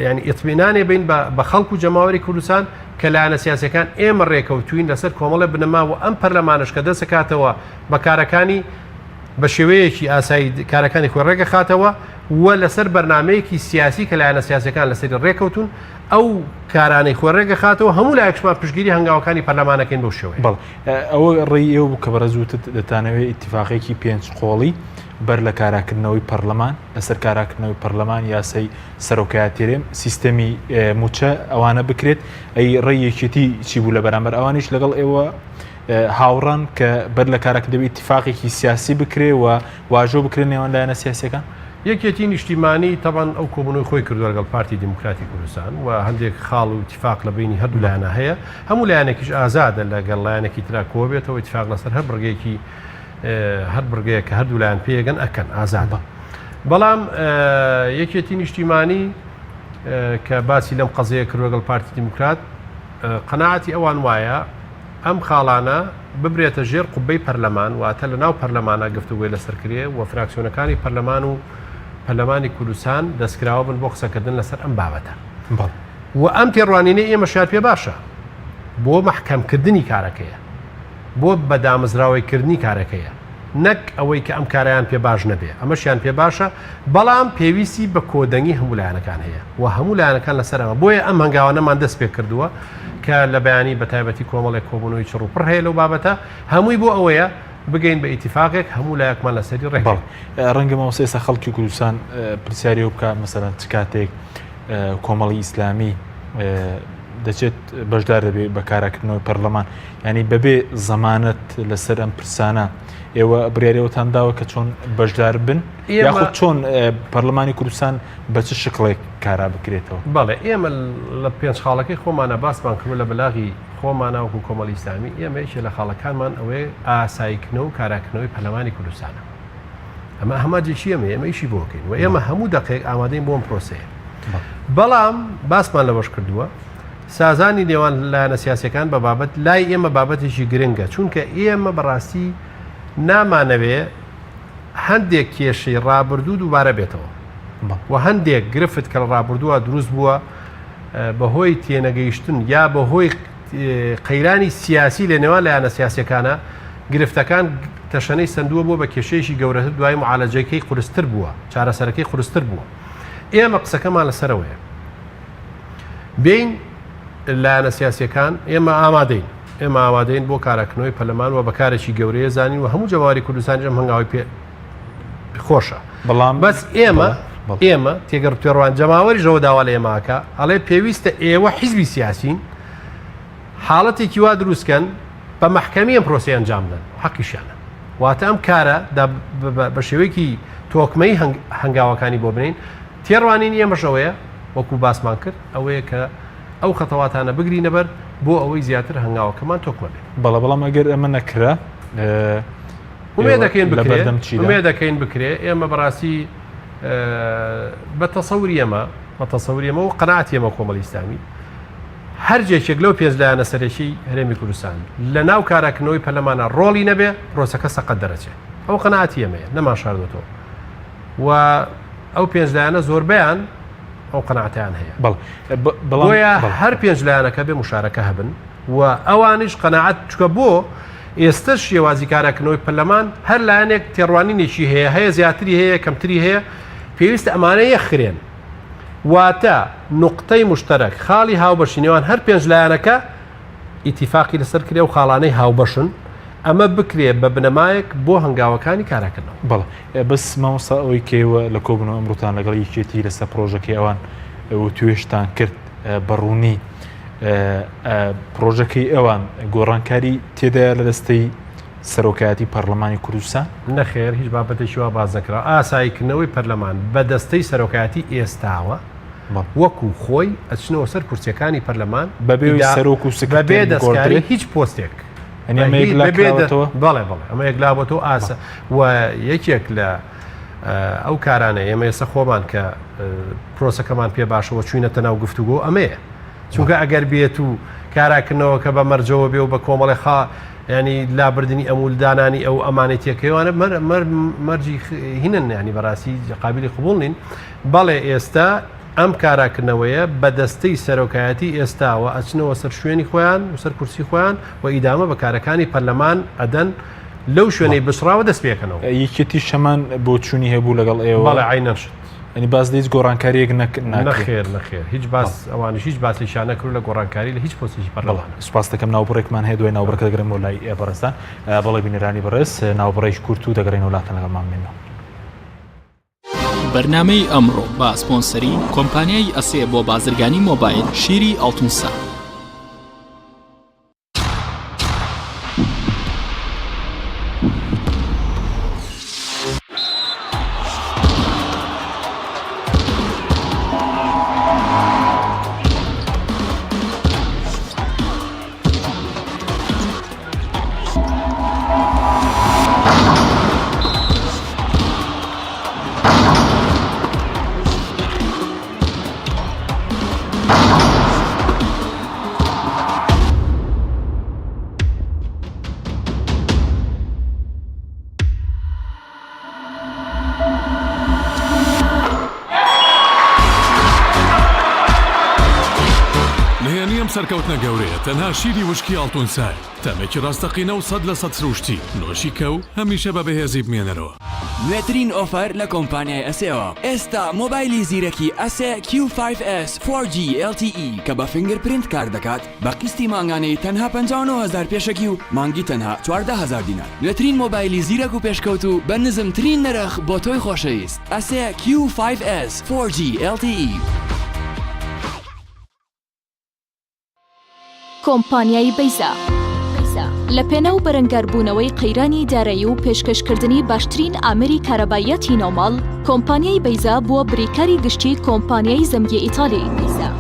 ینی ئیتمینانێ بین بە خەڵک و جەماوەری کوردستان کە لایەنە سیاسەکان ئێمە ڕێکەوتوین لەسەر کۆمەڵە بنەما و ئەم پەرلەمانش کە دەسەکاتەوە بە کارەکانی بە شێوەیەکی ئاسایی کارەکانی خۆی ڕێگەخاتەوە و لەسەر بەرنمەیەکی سیاسی کە لایەنە سیاسەکان لەسەری ڕێکەوتون ئەو کارانەی خۆی ڕێگەخاتەوە هەموو لایەکشمان پشتگیری هەنگاوەکانی پەرلەمانەکەین بەو شێوەیە. بەڵێ ئەوە ڕێی ئێوە بوو کە بەڕێز وتت دەتانەوێت ئیتیفاقێکی پێنج قۆڵی بەر لە کاراکردنەوەی پەرلەمان لەسەر کاراکردنەوەی پەرلەمان یاسای سەرۆکایەتی هەرێم سیستەمی مووچە ئەوانە بکرێت ئەی ڕێی یەکێتی چی بوو لە بەرامبەر ئەوانیش لەگەڵ ئێوە هاوڕان کە بەر لە کاراکردنەوەی ئیتیفاقێکی سیاسی بکرێ و واژۆ بکرێت نێوان لایەنە سیاسیەکان؟ یەکێتی نیشتیمانی تەبعەن ئەو کۆبوونەوەی خۆی کردووە لەگەڵ پارتی دیموکراتی کوردستان و هەندێک خاڵ و ئیتیفاق لە بەینی هەردوو لایەنە هەیە، هەموو لایەنێکیش ئازادە لەگەڵ لایەنێکی ترا کۆبێتەوە ئیتیفاق لەسەر هەر بڕگەیەکی هەر بڕگەیەک کە هەردوو لایەن پێیەگەن ئەکەن ئازادە. بەڵام یەکێتی نیشتیمانی کە باسی لەم قەزیە کردووە لەگەڵ پارتی دیموکرات قەناعەتی ئەوان وایە ئەم خاڵانە ببرێتە ژێر قوبەی پەرلەمان، واتە لە ناو پەرلەمانا گفتوگۆی لەسەر کرێ و فراکسیۆنەکانی پەرلەمان و پەرلەمانی کوردستان دەستکراوە بن بۆ قسەکردن لەسەر ئەم بابەتە. و ئەم تێڕوانینەی ئێمەشیان پێ باشە بۆ مەحکەمکردنی کارەکەیە، بۆ بە دامەزراوەیکردنی کارەکەیە. نەک ئەوەی کە ئەم کارەیان پێ باش نەبێ، ئەمەشیان پێ باشە، بەڵام پێویستی بە کۆدەنگی هەموو لایەنەکان هەیە و هەموو لایەنەکان لەسەر ئەمە، بۆیە ئەم هەنگاوانەمان دەست پێ کردووە کە لە بەیانی بە تایبەتی کۆمەڵێک کۆبوونەوەی چڕ و پڕ هەیە لەو بابەتە، هەمووی بۆ ئەوەیە بگەین بە ئیتیفاقێک هەموو لایەکمان لەسەری ڕێک بەڵێ ڕەنگە مامۆستا ئێستا خەڵکی کوردستان پرسیاری ئەوە بکا مەسەلەن چ کاتێک کۆمەڵی ئیسلامی دەچێت بەشدار دەبێت بە کاراکردنەوەی پەرلەمان ینی بەبێ زەمانەت لەسەر ئەم پرسانە ئێوە بڕیارەوەتان داوە کە چۆن بەشدار بن یاخود چۆن پەرلەمانی کوردستان بە چ شکڵێک کارا بکرێتەوە بەڵێ ئێمە لە پێنج خاڵەکەی خۆمانە باسمان کردو لە بەلاغی خۆمانە وەکو کۆمەڵی ئیسلامی ئێمە یەکێ لە خاڵەکانمان ئەوەیە ئاساییکردنەوە و کاراکردنەوەی پەرلەمانی کوردستانە ئەمە ئەماجێکی ئێمە ئێمە ئیشی بۆکەین و ئێمە هەموو دەقێک ئامادەین بۆم پرۆسەیە بەڵام باسمان لەوەش کردووە سازانی نێوان لایەنە سیاسەکان بە بابەت لای ئێمە بابەتێکی گرنگە چونکە ئێمە بەڕاستی نامانەوێ هەندێک کێشەی ڕابردوو دووبارە بێتەوە و هەندێک گرفت کە لە ڕابردووە دروست بووە بەهۆی تێنەگەیشتن یا بەهۆی قەیرانی سیاسی لە نێوان لایەنە سیاسیەکانە گرفتەکان تەشەنەی سندووە بووە بە کێشەیەکی گەورەتر دوای معالەجەکەی قورستر بووە چارەسەرەکەی قورستر بووە ئێمە قسەکەمان لەسەرەوەیە بین لایەنە سیاسیەکان ئێمە ئامادەین ئێمە ئامادەین بۆ کاراکردنەوەی پەرلەمان و بەکارێکی گەورەیە زانین و هەموو جەماوەری کوردستانیش ئەم هەنگاوی پێ خۆشە بەڵام بەس ئێمە ئێمە تێگەڕ تێڕوان جەماوەریشەوە داوا لە ئێماکە ئەڵێ پێویستە ئێوە حیزبی سیاسین حاڵەتێکی وا دروستکەن بە مەحکەمی ئەم پرۆسی ئەنجام بدەن حەقیشیانە واتە ئەم کارە بە شێوەیەکی تۆکمەی هەنگاوەکانی بۆ بنین تێڕوانینی ئێمەش ئەوەیە وەکو باسمان کرد ئەوەیە کە ئەو خەتەواتانە بگرینە بەر بۆ ئەوەی زیاتر هەنگاوەکەمان تۆکمە بێت. بەڵێ بەڵام ئەگەر ئەمە نەکرا ئومێدەکەین بکرێ ئومێدەکەین بکرێ ئێمە بەڕاستی بە تەسەوری ئێمە. بە تەسەوری ئێمە و قەناعەتی ئێمە کۆمەڵی ئیسلامی هەر یەکێک لەو پێنج لایەنە سەرەکی هەرێمی کوردستان لە ناو کاراکردنەوەی پەرلەمانە ڕۆڵی نەبێ پرۆسەکە سەقەت دەرەچێ ئەو قەناعەتی ئێمەیە نەمان شاردۆتەوە و ئەو پێنج لایەنە زۆربەیان ئەو قەناعەتیان هەیە بۆیە هەر پێنج لایەنەکە بێ مشارەکە هەبن و ئەوانیش قەناعەت چکە بۆ ئێستش شێوازی کاراکردنەوەی پەرلەمان هەر لایەنێک تێڕوانینێکی هەیە هەیە زیاتری هەیە کەمتری هەیە پێویستە ئەمانە یەکخرێن واتە نوقتەی مشتەرەک خاڵی هاوبەشی نێوان هەر پێنج لایەنەکە ئیتیفاقی لەسەر کرێ و خاڵانەی هاوبەشن ئەمە بکرێ بە بنەمایەک بۆ هەنگاوەکانی کاراکردنەوە. بەڵێ بەس مامۆستا ئەوەی کە ئێوە لە کۆبوونەوە ئەمڕۆتان لەگەڵ یەکێتی لەسەر پڕۆژەکەی ئەوان وتوێژتان کرد بە ڕوونی پڕۆژەکەی ئەوان گۆڕانکاری تێدایە لە دەستەی سەرۆکایەتی پەرلەمانی کوردستان؟ نەخێر هیچ بابەتێکی وا باس نەکرا. ئاساییکردنەوەی پەرلەمان بە دەستەی سەرۆکایەتی ئێستاوە وەکو خۆی ئەچنەوە سەر کورسیەکانی پەرلەمان بەبێ ئەوەی سەرۆک و بەبێ سکرتێر دەستکاری بگۆڕدرێت؟ هیچ پۆستێک. یانی ئەمە یەکلا کراوەتەوە؟ بەڵێ بەڵێ ئەمە یەکلا بۆتەوە ئاسا و یەکێک لە ئەو کارانە ئێمە ئێستا خۆمان کە پرۆسەکەمان پێ باشەوە چوینەتە ناو گفتوگۆ ئەمەیە چونکە ئەگەر بێت و کاراکردنەوەکە بە مەرجەوە بێ و بە کۆمەڵی خا ینی لابردنی ئەم و دانانی ئەو ئەمانەی تێکەوانە مەرجی هینن ینی بەڕاستی قابلی قبول نین بەڵێ ئێستا ئەم کاراکردنەوەیە بە دەستەی سەرۆکایەتی ئێستاوە ئەچنەوە سەر شوێنی خۆیان و سەر کورسی خۆیان و ئیدامە بە کارەکانی پەرلەمان ئەدەن لەو شوێنەی بچڕاوە دەست پێکەنەوە. یەکێتیش هەمان بۆچوونی هەبوو لەگەڵ ئێوە؟ بەڵێ عەینەن شت. یانی باس لە هیچ گۆڕانکارییەک ناکرێت؟ نەخێر نەخێر هیچ باس ئەوانیش هیچ باسێکیان نەکرد لە گۆڕانکاری لە هیچ پۆستێکی پەرلەمان. بەڵێ سوپاست دەکەم ناوبڕێکمان هەیە دوای ناوبڕەکە دەگەڕێمەوە لای بەڕێزتان. بەڵێ بینەرانی بەڕێز ناوبڕێکی کورت و دەگەڕێینەوە لاتان لەگەڵمان بمێنەوە. بەرنامەی ئەمڕۆ بە سپۆنسەری کۆمپانیای ئەسێ بۆ بازرگانی مۆبایل شیری ئاڵتونسا. نهێنی ئەم سەرکەوتنە گەورەیە تەنها شیری وشکی ئاڵتون سایە، تامێکی ڕاستەقینە و 100% سروشتی، نۆشی کە و هەمیشە بە بەهێزی بمێنەرەوە. نوێترین ئۆفەر لە کۆمپانیای ئەسێوە ئێستا مۆبایلی زیرەکی ئەسێ کیو فایڤ ئێس فۆر جی ئێڵ تی ئی کە بە fingerprint کار دەکات بە قیستی مانگانەی تەنها 59 هەزار پێشەکی و مانگی تەنها 14 هەزار دینار نوێترین مۆبایلی زیرەک و پێشکەوتوو بە نزمترین نرخ بۆ تۆی خۆشەویست ئەسێ کیو فایڤ ئێس فۆر جی ئێڵ تی ئی. کۆمپانیای بەیزا لە پێناو بەرەنگاربوونەوەی قەیرانی دارایی و پێشکەشکردنی باشترین ئامێری کارەباییاتی ناوماڵ، کۆمپانیای بەیزا بووە بریکاری گشتی کۆمپانیای زەمگی ئیتالی.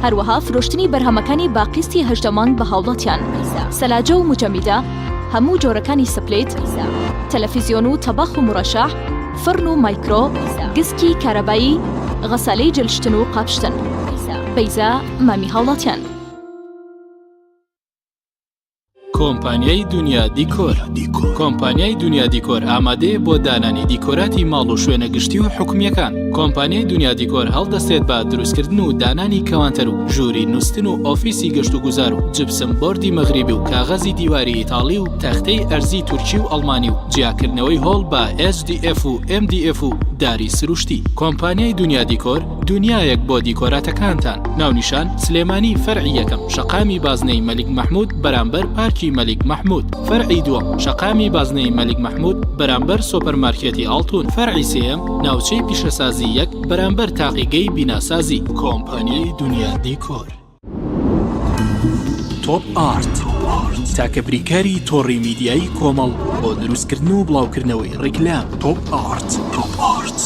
هەروەها فرۆشتنی بەرهەمەکانی بە قیستی 18 مانگ بە هاوڵاتیان. سەلاجە و موجەمیدە، هەموو جۆرەکانی split، تەلەفیزیۆن و تەباخ و مورەشەح، فڕن و مایکرۆ، گسکی کارەبایی، غەسالەی جلشتن و قاپشتن. بەیزا مامی هاوڵاتیان. کۆمپانیای دونیا دیکۆر کۆمپانیای دونیا دیکۆر ئامادەیە بۆ دانانی دیکۆراتی ماڵ و شوێنە گشتی و حکومییەکان. کۆمپانیای دونیا دیکۆر هەڵدەستێت بە دروستکردن و دانانی کەوانتەر و ژووری نوستن و ئۆفیسی گەشتوگوزار و جپسم بۆردی مەغریبی و کاغەزی دیواری ئیتاڵی و تەختەی ئەرزی تورکی و ئەڵمانی و جیاکردنەوەی هۆڵ بە HDF و MDF و داری سروشتی. کۆمپانیای دونیا دیکۆر دونیایەک بۆ دیکۆراتەکانتان. ناونیشان، سلێمانی فەرعی یەکەم شەقامی بازنەی مەلیک مەحمود بەرامبەر پارکی مەلیک مەحمود فەرعی دووەم شەقامی بازنەی مەلیک مەحمود بەرامبەر سۆپەر مارکێتی ئاڵتون فەرعی سێیەم ناوچەی پیشەسازی یەک بەرامبەر تاقیگەی بیناسازی کۆمپانیای دونیا دیکۆر. تۆپ ئارت تاکە بریکاری تۆڕی میدیایی کۆمەڵ بۆ دروستکردن و بڵاوکردنەوەی ڕیکلام تۆپ ئارت. تۆپ ئارت.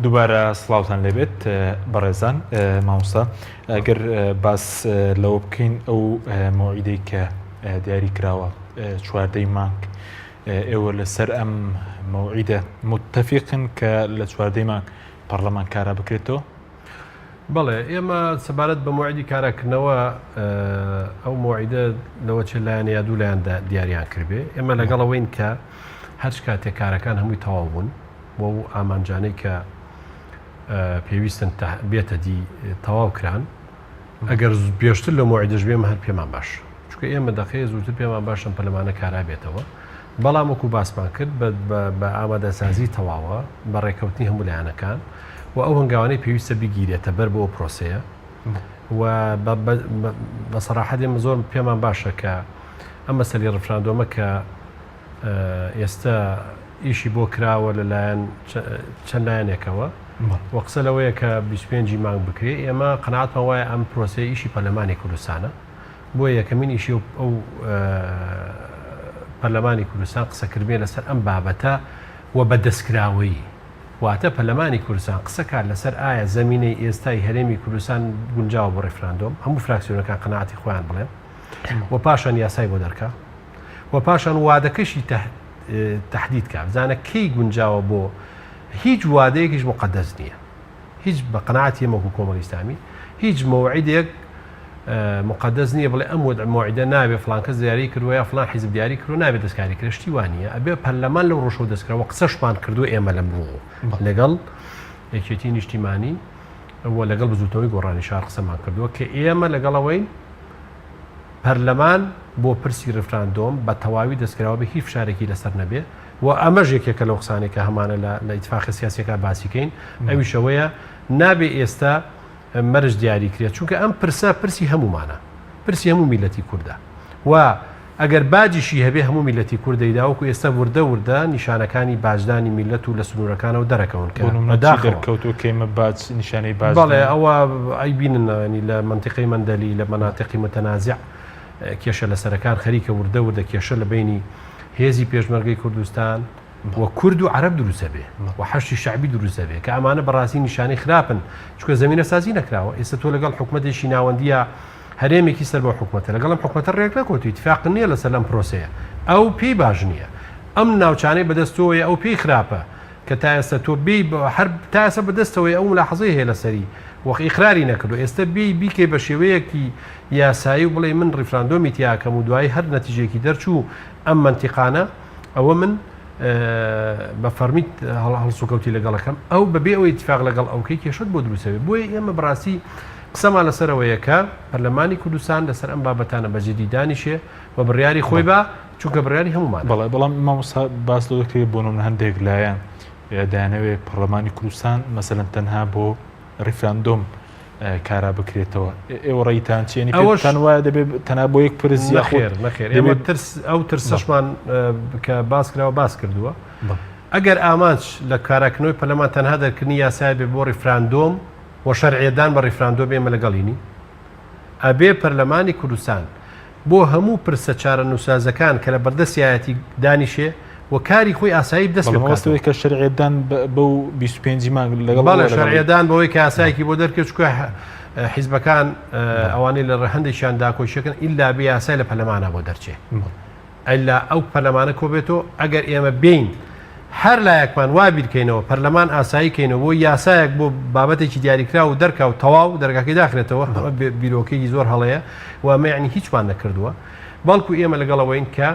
دووبارە سڵاوتان لێبێت بەڕێزان مامۆستا ئەگەر باس لەوە بکەین ئەو مەوعیدەی کە دیاری کراوە چواردەی مانگ ئێوە لەسەر ئەم مەوعیدە متتەفیقن کە لە چواردەی مانگ پەرلەمان کارا بکرێتەوە؟ بەڵێ ئێمە سەبارەت بە مۆعیدی کاراکردنەوە ئەو مۆعیدە لەوە چێ لایەن یا دوو لایەن دیاریان کردبێ ئێمە لەگەڵ ئەوەین کە هەرچ کاتێک کارەکان هەمووی تەواو بوون بۆ و ئامانجانەی کە پێویستن بێتە دی تەواو کران ئەگەر پێشتر لە مۆعیدەش بێمە هەر پێمان باش چونکە ئێمە دەقەیە زووتر پێمان باشە ئەم پەرلەمانە کارا بێتەوە، بەڵام وەکو باسمان کرد بە ئامادەسازی تەواوە، بە ڕێککەوتنی هەموو لایەنەکان و ئەو هەنگاوانەی پێویستە بگیرێتە بەر بۆ ئەو پرۆسەیە و بە سەراحەت ئێمە زۆر پێمان باشە کە ئەم مەسەلی ڕفراندۆمە کە ئێستا ئیشی بۆ کراوە لەلایەن چەند لایەنێکەوە و قسە لەوەیە کە 25 مانگ بکرێ ئێمە قەناعەتمان وایە ئەم پرۆسەیە ئیشی پەرلەمانی کوردستانە بۆیە یەکەمین ئیشی ئەو پەرلەمانی کوردستان قسەکردبێ لەسەر ئەم بابەتە و بە دەستکراوەیی. واتە پەرلەمانی کوردستان قسەکات لەسەر ئایا زەمینەی ئێستای هەرێمی کوردستان گونجاوە بۆ ڕیفراندۆم، هەموو فراکسیۆنەکان قەناعەتی خۆیان بڵێن و پاشان یاسای بۆ دەرکا و پاشان وادەکەشی تەحدید کا بزانە کەی گونجاوە بۆ هیچ وادەیەکیش موقەدەس نییە. هیچ بە قەناعەتی ئێمە وەکو کۆمەڵی ئیسلامی هیچ مەوعیدێک موقەدەس نییە بڵێ ئەم وەدع مەوعیدە نابێ فڵان کەس دیاری کردووە یا فڵان حیزب دیاری کردووە نابێ دەستکاری کرێ شتی وا نییە ئەبێ پەرلەمان لەو ڕۆژەوە دەست کراوە قسەشمان کردووە ئێمە لەم ڕووەوە لەگەڵ یەکێتی نیشتیمانی و لەگەڵ بزوتنەوەی گۆڕانی شار قسەمان کردووە کە ئێمە لەگەڵ ئەوەین پەرلەمان بۆ پرسی ڕیفراندۆم بە تەواوی دەستکراوە بێ هیچ فشارێکی لەسەر نەبێ و ئەمەش یەکێکە لەو قسانەی کە هەمانە لە لە ئیتفاقە سیاسیەکان باسی کەین ئەویش ئەوەیە نابێ ئێستا مەرج دیاری کرێت چونکە ئەم پرسە پرسی هەمومانە پرسی هەموو میلەتی کوردە و ئەگەر باجیشی هەبێ هەموو میلەتی کوردە داوەکو ئێستا وردە وردە نیشانەکانی باجدانی میلەت و لە سنوورەکانەوە دەرەکەون کە بەداخەوە کەوتو کەیمە باج نیشانەی باج بەڵێ ئەوە ئەیبینن ینی لە مەنتیقەی مەندەلی لە مەناتیقی متەنازع کێشە لەسەرەکان خەریکە وردە وردە کێشە لە بەینی هێزی پێشمەرگەی کوردستان و کورد و عەرەب دروست دەبێ و حەشدی شەعبی دروست دەبێ کە ئەمانە بەڕاستی نیشانەی خراپن چونکە زەمینە سازی نەکراوە ئێستا تۆ لەگەڵ حکومەتێکی ناوەندیە هەرێمێکی سەر بەو حکومەتە لەگەڵ ئەم حکومەتە ڕێک نەکەوتوی اتفاق نییە لەسەر ئەم پرۆسەیە ئەو پێی باش نییە ئەم ناوچانەی بەدەستەوەیە ئەو پێی خراپە کە تا ئێستا تۆ بێی هەر تا ئێستا بەدەستەوەی ئەو ملاحەزەی هەیە لەسەری وەک ئیقراری نەکردو ئێستا بێی بیکەی بە شێوەیەکی یاسایی و بڵێی من ڕیفراندۆمی تیاکەم و دوایی هەر نەتیجەیەکی دەرچوو ئەم مەنتیقانە ئەوە من بە فەرمی هەڵسوکەوتی لەگەڵەکەم ئەو بەبێ ئەوەی اتفاق لەگەڵ ئەوکەی کێشت بۆ دروستەوێ بۆیە ئێمە بەڕاستی قسەمان لەسەرەوەیە کە پەرلەمانی کوردستان لەسەر ئەم بابەتانە بە جدی دانیشێ و بڕیاری خۆی با چونکە بڕیاری هەموومانە. بەڵێ بەڵام مامۆستا باس لەوە دەکرێت بۆ نمونە هەندێک لایەن دەیانەوێت پەرلەمانی کوردستان مەسەلەن تەنها بۆ ڕیفراندۆم کارا بکرێتەوە ئێوە ڕێیتان چیە یعنی ئەوەش پێتان وایە دەبێت تەنها بۆ یەک پرس یاخود نەخێر نەخێر ئێمە دەبێت ترس ئەو ترسەشمان کە باس کراوە باس کردووە بەڵێ. ئەگەر ئامانج لە کاراکردنەوەی پەرلەمان تەنها دەرکردنی یاسایە بێ بۆ ڕیفراندۆم و شەرعیەتدان بە ڕیفراندۆم ئێمە لەگەڵی نین ئەبێ پەرلەمانی کوردستان بۆ هەموو پرسە چارەنووسسازەکان کە لە بەردەستیایەتی دانیشێ و کاری خۆی ئاسایی دەست پێ بەڵام بکاتەوە. ئەوەی کە شەرعیەتدان بەو 25 مانگ لەگەڵ بەڵێ ئەوە لەگەڵی. شەرعیەتدان بەوەی کە یاسایەکی بۆ دەرکرد چونکە حیزبەکان ئەوانەی لە هەندێکیان داکۆکیەکەن ئیلا بێ یاسای لە پەرلەمانا بۆ دەرچێ. ئیلا ئەو پەرلەمانە کۆبێتەوە، ئەگەر ئێمە بێین هەر لایەکمان وا بیرکەینەوە پەرلەمان ئاسایی کەینەوە بۆ یاسایەک بۆ بابەتێکی دیاریکراو و دەرکا و تەواو دەرگاکەی داخرێتەوە ئەمە بیرۆکەیەکی زۆر هەڵەیە و ئەمە یعنی هیچمان نەکردووە بەڵکو ئێمە لەگەڵ ئەوەین کە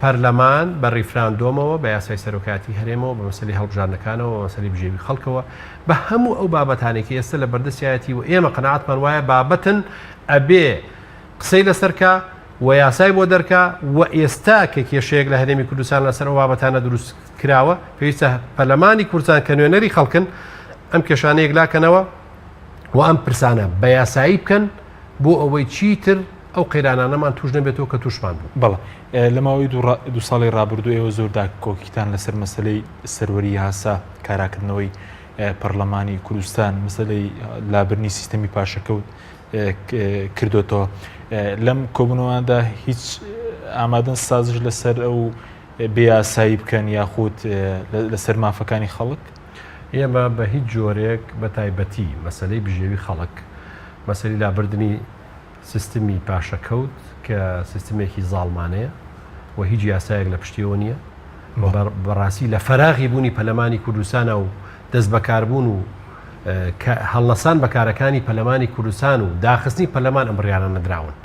پەرلەمان بە ڕیفراندۆمەوە بە یاسای سەرۆکایەتی هەرێمەوە بە مەسەلەی هەڵبژاردنەکانەوە بە مەسەلەی بژێوی خەڵکەوە بە هەموو ئەو بابەتانێک کە ئێستا لە بەردەستیایەتی و ئێمە قەناعەتمان وایە بابەتن ئەبێ قسەی لەسەر کا و یاسای بۆ دەرکا و ئێستا کە کێشەیەک لە هەرێمی کوردستان لەسەر ئەو بابەتانە دروست کراوە پێویستە پەرلەمانی کوردستان کە نوێنەری خەڵکن ئەم کێشانە یەکلاکەنەوە و ئەم پرسانە بە یاسایی بکەن بۆ ئەوەی چیتر ئەو قەیرانانەمان توش نەبێتەوە کە توشمان بوو. بەڵێ لە ماوەی دوو ساڵی ڕابردوو ئێوە زۆر داکۆکیتان لەسەر مەسەلەی سەروەری یاسا، کاراکردنەوەی پەرلەمانی کوردستان، مەسەلەی لابردنی سیستەمی پاشەکەوت کردۆتەوە لەم کۆبوونەوەدا هیچ ئامادەن سازش لەسەر ئەو بێ یاسایی بکەن یاخود لەسەر مافەکانی خەڵک؟ ئێمە بە هیچ جۆرێک بە تایبەتی مەسەلەی بژێوی خەڵک، مەسەلەی لابردنی سیستمی پاشەکەوت کە سیستمێکی زاڵمانەیە و هیچ یاسایەک لە پشتیەوە نییە و بەڕاستی لە فەراغی بوونی پەلەمانی کوردستانە و دەست بەکاربوون و هەڵنەسان بە کارەکانی پەلەمانی کوردستان و داخستنی پەرلەمان ئەم بڕیارانە نەدراون.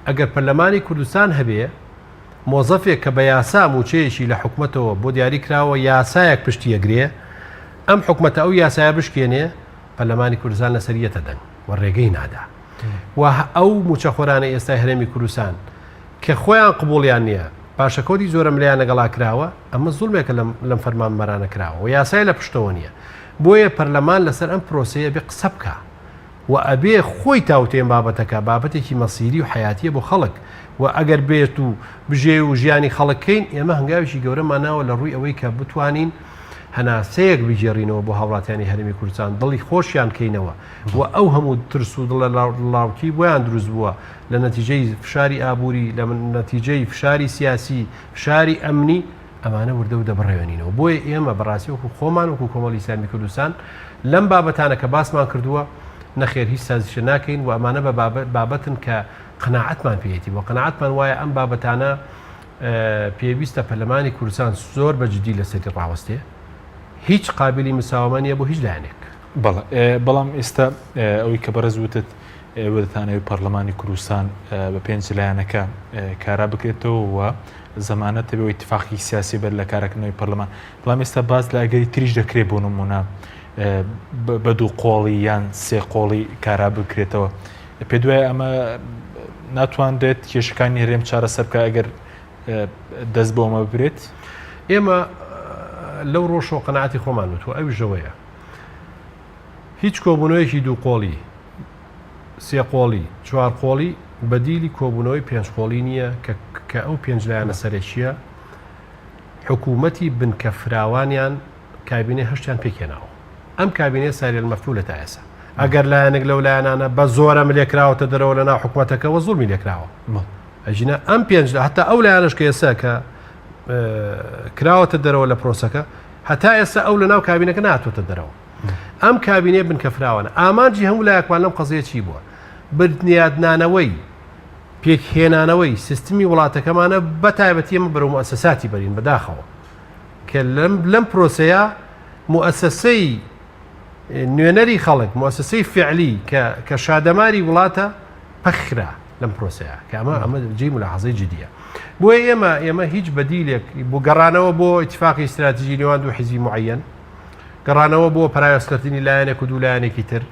ئەگەر پەرلەمانی کوردستان هەبێ مۆزەفێک کە بە یاسا مووچەیەکی لە حکومەتەوە بۆ دیاری کراوە یاسایەک پشتی ئەگرێ ئەم حکومەتە ئەو یاسایە بشکێنێ پەرلەمانی کوردستان لەسەری یەتە دەنگ و ڕێگەی نادا و ئەو مووچەخۆرانەی ئێستای هەرێمی کوردستان کە خۆیان قبوڵیان نییە پاشەکەوتی زۆرەملێیان لەگەڵا کراوە ئەمە زوڵمێکە لەم لەم فەرمانبەرانە کراوە و یاسای لە پشتەوە نییە بۆیە پەرلەمان لەسەر ئەم پرۆسەیە بێ قسە بکا و ئەبێ خۆی تاوتێن بابەتەکە بابەتێکی مەسیری و حەیاتیە بۆ خەڵک و ئەگەر بێت و بژێو و ژیانی خەڵک کەین ئێمە هەنگاوێکی گەورەمان ناوە لە ڕووی ئەوەی کە بتوانین هەناسەیەک بگێڕینەوە بۆ هاوڵاتیانی هەرێمی کوردستان دڵی خۆشیان کەینەوە و ئەو هەموو ترس و دڵەڕاوکی بۆیان دروست بووە لە نەتیجەی فشاری ئابووری لە نەتیجەی فشاری سیاسی فشاری ئەمنی ئەمانە وردە وردە بڕەوێنینەوە. بۆیە ئێمە بەڕاستی وەکو خۆمان وەکو کۆمەڵی ئیسلامی کوردستان لەم بابەتانە کە باسمان کردووە نەخێر هیچ سازشێ ناکەین و ئەمانە بە بابەتن کە قەناعەتمان پێیەتی و قەناعەتمان وایە ئەم بابەتانە پێویستە پەرلەمانی کوردستان زۆر بە جدی لەسەری ڕاوەستێ هیچ قابلی مساوەمە نییە بۆ هیچ لایەنێک. بەڵێ بەڵام ئێستا ئەوەی کە بەڕێز وتت ئێوە دەتانەوێت پەرلەمانی کوردستان بە پێنج لایەنەکە کارا بکرێتەوە و زەمانەت هەبێ و ئیتفاقی سیاسی بەر لە کارەکردنەوەی پەرلەمان بەڵام ئێستا باس لە ئەگەری تریش دەکرێت بۆ نمونە بە دوو قۆڵی یان سێ قۆڵی کارا بکرێتەوە پێ دوای ئەمە ناتوانرێت کێشەکانی هەرێم چارەسەر بکە ئەگەر دەست بۆ ئەمە ببرێت؟ ئێمە لەو ڕۆژەوە قەناعەتی خۆمان وتووە ئەویش ئەوەیە هیچ کۆبوونەوەیەکی دوو قۆڵی، سێ قۆڵی، چوار قۆڵی بەدیلی کۆبوونەوەی پێنج قۆڵی نییە کە کە ئەو پێنج لایەنە سەرەکییە حکوومەتی بنکە فراوانیان کابینەی هەشتیان پێکهێناوە. ئەم کابینەیە ساری المەفتوولە تا ئێستا. ئەگەر لایەنێک لەو لایەنانە بە زۆرە ملێ کراوەتە دەرەوە لە ناو حکوومەتەکەوە زوڵمی لێکراوە. ئەگینا ئەم پێنج هەتا ئەو لایەنەش کە ئێستا کە کراوەتە دەرەوە لە پرۆسەکە هەتا ئێستا ئەو لە ناو کابینەکە نهاتۆتە دەرەوە. ئەم کابینەیە بنکە فراوانە. ئامانجی هەموو لایەکمان لەم قەزیە چی بووە؟ بنیادنانەوەی، پێکهێنانەوەی سیستمی وڵاتەکەمانە بە تایبەتی ئێمە بەرەو موئەسەساتی بەرین بەداخەوە کە لەم لەم پرۆسەیە موئەسەسەی نوێنەری خەڵک موئەسەسەی فعلی کە کە شادەماری وڵاتە پەخرا لەم پرۆسەیە کە ئەمە ئەمە جێی ملاحەزەی جدیە بۆیە ئێمە ئێمە هیچ بەدیلێک بۆ گەڕانەوە بۆ ئیتفاقی ئیستراتیژی نێوان دوو حیزبی معەن گەڕانەوە بۆ پەراوێزخستنی لایەنێک و دوو لایەنێکی تر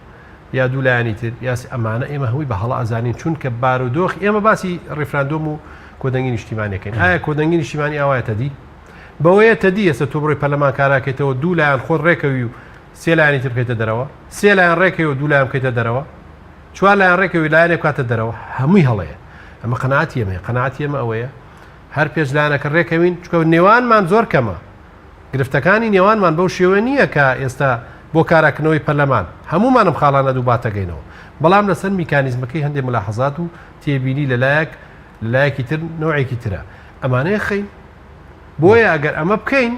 یا دوو لایەنی تر یا ئەمانە ئێمە هەمووی بە هەڵە ئەزانین چونکە بارودۆخ ئێمە باسی ڕیفراندۆم و کۆدەنگی نیشتیمانەکەین ئایا کۆدەنگی نیشتیمانی ئاوایە تەدی بەوەیە تەدی ئێستا تۆ بڕۆی پەرلەمان کاراکەیتەوە دوو لایەن خۆت ڕێکەوی و سێ لایەنی تر بکەیتە دەرەوە سێ لایەن ڕێکەوی و دوو لایەن بکەیتە دەرەوە چوار لایەن ڕێکەوی لایەنێک بکاتە دەرەوە هەمووی هەڵەیە ئەمە قەناعەتی ئێمەیە قەناعەتی ئێمە ئەوەیە هەر پێنج لایەنەکە ڕێکەوین چونکە نێوانمان زۆر کەمە گرفتەکانی نێوانمان بەو شێوە نییە کە ئێستا بۆ کاراکردنەوەی پەرلەمان هەموومان ئەم خاڵانە دووباتەکەینەوە، بەڵام لەسەر میکانیزمەکەی هەندێ ملاحەزات و تێبینی لە لایەک، لە لایەکی تر نەوعێکی ترە. ئەمانەیە خەین. بۆیە ئەگەر ئەمە بکەین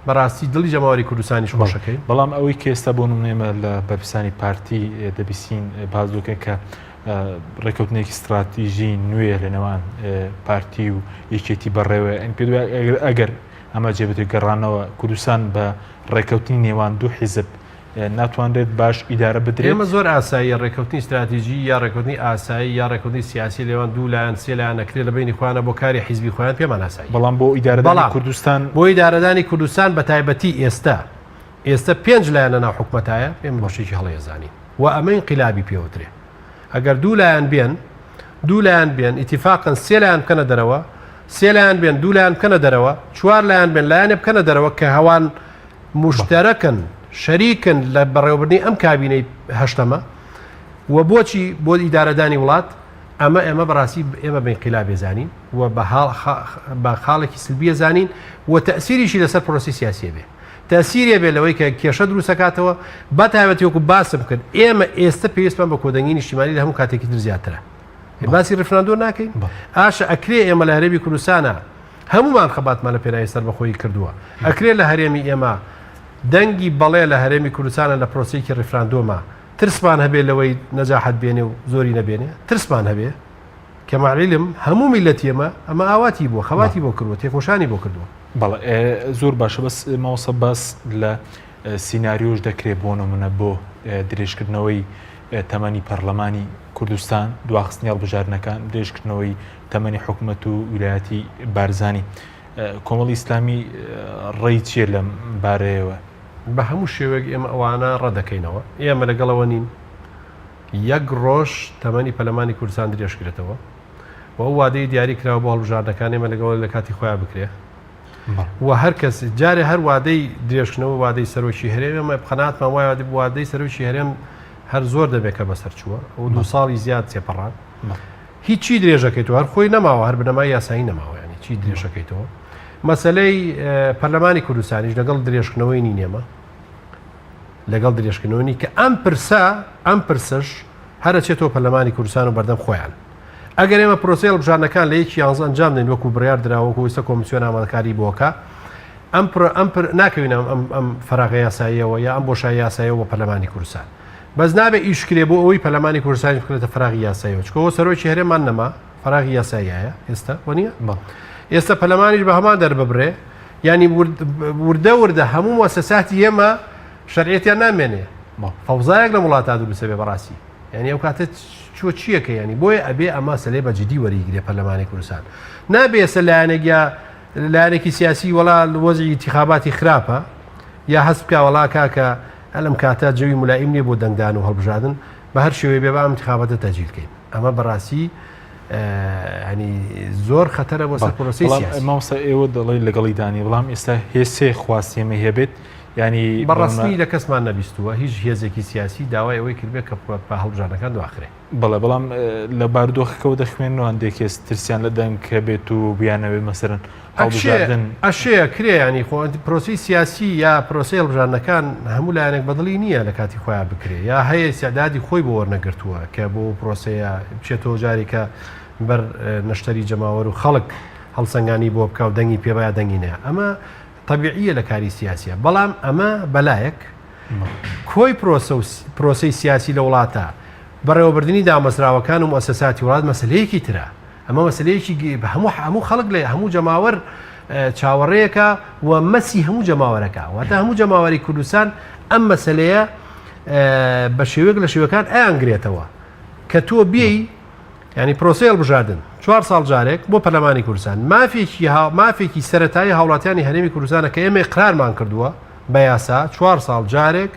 بەڕاستی دڵی جەماوەری کوردستانیش خۆش ئەکەین. بەڵام ئەوەی کە ئێستا بۆ نمونە ئێمە لە بەرپرسانی پارتی دەبیستین باس دەکەن کە ڕێککەوتنێکی ستراتیژی نوێ لە نێوان پارتی و یەکێتی بەڕێوەیە، ئەن پێت وایە ئەگەر ئەمە جێبەجێ گەڕانەوە کوردستان بە ڕێککەوتنی نێوان دوو حیزب ناتوانرێت باش ئیدارە بدرێت؟ ئێمە زۆر ئاساییە ڕێککەوتنی ستراتیجی یا ڕێککەوتنی ئاسایی یا ڕێککەوتنی سیاسی لێوان دوو لایەن سێ لایەن ئەکرێت لە بەینی خۆیانە بۆ کاری حیزبی خۆیان پێمان ئاساییە. بەڵام بۆ ئیدارەدانی بەڵام کوردستان. بۆ ئیدارەدانی کوردستان بە تایبەتی ئێستا ئێستا پێنج لایەن لە ناو حکومەتایە ئێمە بە شتێکی هەڵەی ئەزانین و ئەمە ئینقیلابی پێوترێ. ئەگەر دوو لایەن بێن دوو لایەن بێن ئیتیفاقن سێ لایەن بکەنە دەرەوە سێ لایەن بێن دوو لایەن بکەنە دەرەوە چوار لایەن بێن لایەنێ بکەنە دەرەوە کە هەوان مشتەرەکن شەریکن لە بەڕێوەبردنی ئەم کابینەی هەشتەمە و بۆچی بۆ ئیدارەدانی وڵات ئەمە ئێمە بەڕاستی ئێمە بە ئینقیلابێ زانین و بە خاڵێکی سلبیە زانین و تەسیریشی لەسەر پرۆسی سیاسیە بێ تەئسیری هەبێت لەوەی کە کێشە دروستەکاتەوە، بە تایبەتی وەکو باسم کرد ئێمە ئێستە پێویستمان بە کۆدەنگی نیشتیمانی لە هەموو کاتێکی تر زیاترە. باسی ڕیفراندۆم ناکەین؟ ئاشە ئەکرێ ئێمە لە هەرێمی کوردستانە هەمومان خەباتمان لە پێناوی سەربەخۆیی کردووە. ئەکرێ لە هەرێمی ئێمە دەنگی بەڵێ لە هەرێمی کوردستانە لە پرۆسەیەکی ڕیفراندۆما ترسمان هەبێ لەوەی نەجاحەت بێنێ و زۆری نەبێنێ؟ ترسمان هەبێ؟ کە مع العلم هەموو میللەتی ئێمە ئەمە ئاواتی بووە، خەباتی بۆ کردووە، تێکۆشانی بۆ کردووە. بەڵێ زۆر باشە بەس مامۆستا باس لە سیناریۆش دەکرێت بۆ نمونە بۆ درێژکردنەوەی تەمەنی پەرلەمانی کوردستان دواخستنی هەڵبژاردنەکان درێژکردنەوەی تەمەنی حکومەت و ویلایەتی بارزانی کۆمەڵی ئیسلامی ڕێی چییە لەم بارەیەوە؟ بە هەموو شێوەیەک ئێمە ئەوانە ڕەدەکەینەوە ئێمە لەگەڵەوە نین یەک ڕۆژ تەمەنی پەرلەمانی کوردستان درێژکرێتەوە و ئەو وادەی دیاری کراوە بۆ هەڵبژاردنەکان ئێمە لەگەڵ لە کاتی خۆیان بکرێ و هەر کەس جارێ هەر وادەی درێژکردنەوە وادەی سەرۆکی هەرێم ئێمە قەناعەتمان وایە وادەی سەرۆکی هەرێم هەر زۆر دەبێت کە بەسەر چووە ئەو دو ساڵی زیاد تێپەڕان هیچی درێژەکەیتەوە هەر خۆی نەماوە هەر بنەمای یاسایی نەماوە ینی چی درێژەکەیتەوە مەسلەی پەرلەمانی کوردستانیش لەگەڵ درێژکردنەوەی نین ئێمە لەگەڵ درێژکردنەوەی کە ئەم پرسە ئەم پرسش هەرەچێتەوە پەرلەمانی کوردستان و بەردەم خۆیان ئەگەر ئێمە پرۆسەی هەڵبژاردنەکان لە یەکی یانزە ئەنجام دەین وەکو بڕیار دراوە وەکو ئێستا کۆمیسیۆن ئامادەکاری بۆکە ئەم پر ئەم پر ناکەوین ئەم ئەم ئەم فەراغە یاساییەوە یا ئەم بۆشایی یاساییەوە بۆ پەرلەمانی کوردستان بەس نابێ ئیش کرێ بۆ ئەوەی پەرلەمانی کوردستانیش بکرێتە فەراغی یاساییەوە چکەوە سەرۆکی هەرێمان نەما فەراغی یاساییە ئێستا وەنیە ئێستا پەرلەمانیش بە هەمان دەرببرێ ینی وردە وردە هەموو مؤسساتی ئێمە شەرعیەتیان نامێنێ فەوزایەک لە وڵاتا دروستە بێ بەڕاستی یعنی ئەو کاتە چۆ چیەکە ینی بۆیە ئەبێ ئەمە سەلێ بە جدی وەریگرێ پەرلەمانی کوردستان نابێ ئێستا لایەنێک یا لایەنێکی سیاسی وەڵا وەزعی ئینتیخاباتی خراپە یا هەست بکە وەڵا کاکە ئەلم کاتە جەوی ملائیم نییە بۆ دەنگدان و هەڵبژاردن بە هەر شێوەی بێ با ئەم ئینتیخاباتە تەجیل کەین ئەمە بەڕاستی ینی زۆر خەتەرە بۆ سەر پرۆسەی سیاسی. مامۆستا ئێوە دەڵێن لەگەڵی دانی بەڵام ئێستا هێسێ خواست ئێمە هەبێت ینی بە ڕەسمی لە کەسمان نەبیستووە هیچ هێزێکی سیاسی داوای ئەوەی کردبێت کە بە هەڵبژاردنەکان دواخرێ. بەڵێ بەڵام لە بارودۆخەکەوە دەخوێنەوە هەندێک هێز ترسیان لە دەنگ هەبێت و بیانەوێت مەسەرەن هەڵبژاردن ئەشێ کرێ ینی خۆ پرۆسی سیاسی یا پرۆسی هەڵبژاردنەکان هەموو لایەنێک بەدڵی نییە لە کاتی خۆیان بکرێ یا هەیە ئیستعدادی خۆی بۆ وەرنەگرتووە کە بۆ پرۆسەیە بچێتەوە جارێکە بەر نەشتەری جەماوەر و خەڵک هەڵسەنگانی بۆ بکە و دەنگی پێ با دەنگی نەیە ئەمە تەبیعیە لە کاری سیاسیە بەڵام ئەمە بەلایەک کۆی پرۆسە و پرۆسەی سیاسی لە وڵاتە بەڕێوەبردنی دامەزراوەکان و موسەساتی وڵات مەسلەیەکی ترە ئەمە مەسلەیەکی هەموو هەموو خەڵک لە هەموو جەماوەر چاوەڕێیەکە و مەسی هەموو جەماوەرەکە واتە هەموو جەماوەری کوردستان ئەم مەسلەیە بە شێوەیەک لە شێوەکان ئەیانگرێتەوە کە تۆ بێی یانی پرۆسەی هەڵبژاردن چوار ساڵ جارێک بۆ پەرلەمانی کوردستان مافێکی مافێکی سەتایی هاوڵاتیانی هەرێمی کوردستانە کە ئێمە قرارمان کردووە بە یاسا چوار ساڵ جارێک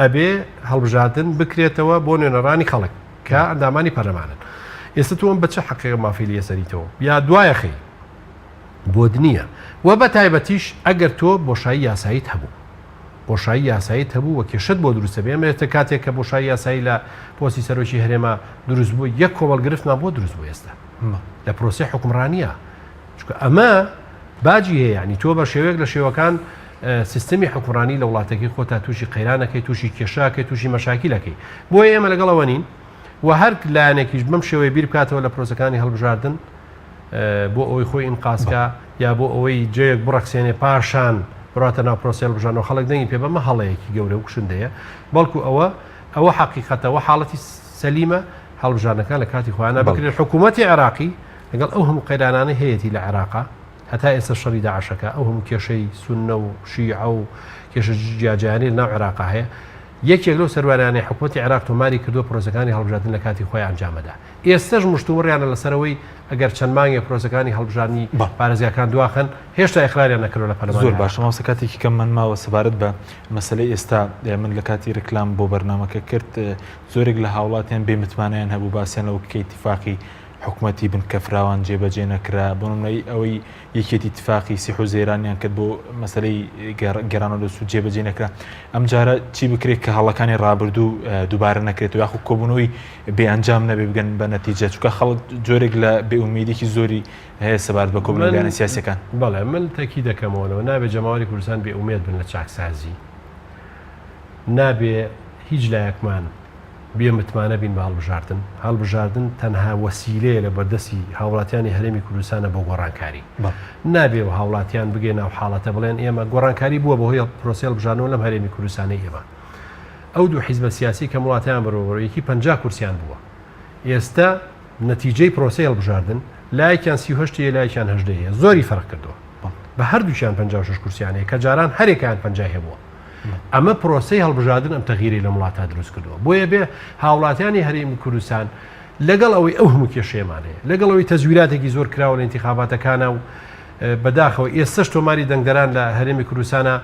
ئەبێ هەڵبژاردن بکرێتەوە بۆ نوێنەرانی خەڵک کە ئەندامانی پەرلەمانن ئێستا تۆ بە چه حەقێک مافی لێسەریتەوە یا دوایەخەی بۆت نییە و بە تایبەتیش ئەگەر تۆ بۆشایی یاساییت هەبوو بۆشایی یاساییت هەبوو و کێشەت بۆ دروست دەبێ، ئێمە ئێستا کاتێک کە بۆشایی یاسایی لە پۆستی سەرۆکی هەرێما دروست بوو یەک کۆمەڵ گرفتمان بۆ دروست بوو ئێستا لە پرۆسەی حوکمڕانییە چونکە ئەمە باجی هەیە یعنی تۆ بە شێوەیەک لە شێوەکان سیستمی حوکمڕانی لە وڵاتەکەی خۆتا تووشی قەیرانەکەی تووشی کێشاکەی تووشی مەشاکیلەکەی بۆیە ئێمە لەگەڵەوە نین و هەر لایەنێکیش بەم شێوەیە بیر بکاتەوە لە پرۆسەکانی هەڵبژاردن بۆ ئەوەی خۆی ئینقاز کا یا بۆ ئەوەی جێیەک بڕەخسێنێ پاشان بڕاتە ناو پرۆسەی هەڵبژاردنەوە خەڵک دەنگی پێ بەمە هەڵەیەکی گەورە و کوشندەیە بەڵکو ئەوە ئەوە حەقیقەتە وە حاڵەتی سەلیمە هەڵبژاردنەکان لە کاتی خۆیانە بکرێت حکوومەتی عێراقی لەگەڵ ئەو هەموو قەیرانانەی هەیەتی لە عێراقا هەتا ئێستا شەڕی داعشەکە ئەو هەموو کێشەی سوننە و شیعە و کێشە جیاجیانەی لەناو عێراقا هەیە یەکێک لەو سەروەرانەی حکوومەتی عێراق تۆماری کردووە پرۆسەکانی هەڵبژاردن لە کاتی خۆی ئەنجامەدا ئێستەش مشتومڕیانە لەسەر ئەوەی ئەگەر چەند مانگێک پرۆسەکانی هەڵبژاردنی پارێزگاکان دواخەن، هێشتا ئیقراریان نەکردوە لە پەرلەمانی زۆر باشە مامۆستا کاتێکی کەممان ماوە سەبارەت بە مەسەلەی ئێستا من لە کاتی ڕیکلام بۆ بەرنامەکە کرد زۆرێک لە هاوڵاتیان بێ متمانەیان هەبوو باسیان لەوە کە ئیتیفاقی حکومەتی بنکە فراوان جێبەجێ نەکرا بۆ نمونە ئەوەی یەکێتی تفاقی سی حوزەیرانیان کرد بۆ مەسەلەی گەڕانەوە لە سوود جێبەجێ نەکرا ئەم جارە چی بکرێت کە هەڵەکانی ڕابردوو دووبارە نەکرێت و یاخود کۆبوونەوەی بێ ئەنجام نەبێ بگەن بە نەتیجە چونکە خەڵک جۆرێک لە بێئومێدیکی زۆری هەیە سەبارەت بە کۆبوونەوەی لایەنە سیاسیەکان. بەڵێ من تەکی دەکەمەوە لەوە نابێ جەماوەری کوردستان بێ ئومێد بن لە چاکسازی نابێ هیچ لایەکمان. بێ متمانە بین بە هەڵبژاردن، هەڵبژاردن تەنها وەسیلەیە لە بەردەستی هاوڵاتیانی هەرێمی کوردستانە بۆ گۆڕانکاری. نابێ هاوڵاتیان بگەینە ئەو حاڵەتە بڵێن ئێمە گۆڕانکاری بووە بەهۆی پرۆسەی هەڵبژاردنەوە لەم هەرێمی کوردستانەی ئێمە. ئەو دوو حیزبە سیاسی کەم وڵاتیان بەرەوە یەکی 50 کورسیان بووە. ئێستا نەتیجەی پرۆسەی هەڵبژاردن لایەکیان 38 ە لایەکیان 18 ە زۆری فەرق کردووە. بە هەردووکیان 56 کورسیان هەیە کە جاران هەرێکیان 50 هەبووە. ئەمە پرۆسەی هەڵبژاردن ئەم تەغیرەی لەم وڵاتە دروست کردووە. بۆیە بێ هاوڵاتیانی هەرێمی کوردستان لەگەڵ ئەوەی ئەو هەموو کێشەیەمان هەیە، لەگەڵ ئەوەی تەزویراتێکی زۆر کراوە لە ئینتیخاباتەکانا و بەداخەوە ئێستەش تۆماری دەنگدەران لە هەرێمی کوردستانا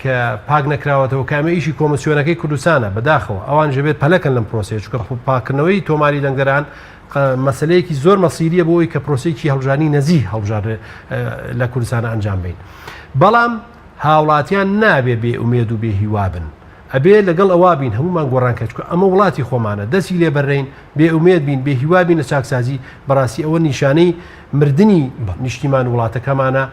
کە پاک نەکراوەتەوە کە ئەمە ئیشی کۆمسیۆنەکەی کوردستانە بەداخەوە ئەوان ژەبێت پەلەکەن لەم پرۆسەیە چونکە پاکردنەوەی تۆماری دەنگدەران مەسلەیەکی زۆر مەسیریە بۆ ئەوەی کە پرۆسەیەکی هەڵبژاردنی نەزیه هەڵبژاردن لە کوردستان ئەنجام بین بەڵام هاوڵاتیان نابێ بێ ئومێد و بێ هیوا بن ئەبێ لەگەڵ ئەوا بین هەموومان گۆڕانکە چکە ئەمە وڵاتی خۆمانە دەستی لێ بەرین بێ ئومێد بین بێ هیوا بین لە چاکسازی بەڕاستی ئەوە نیشانەی مردنی نیشتیمان وڵاتەکەمانە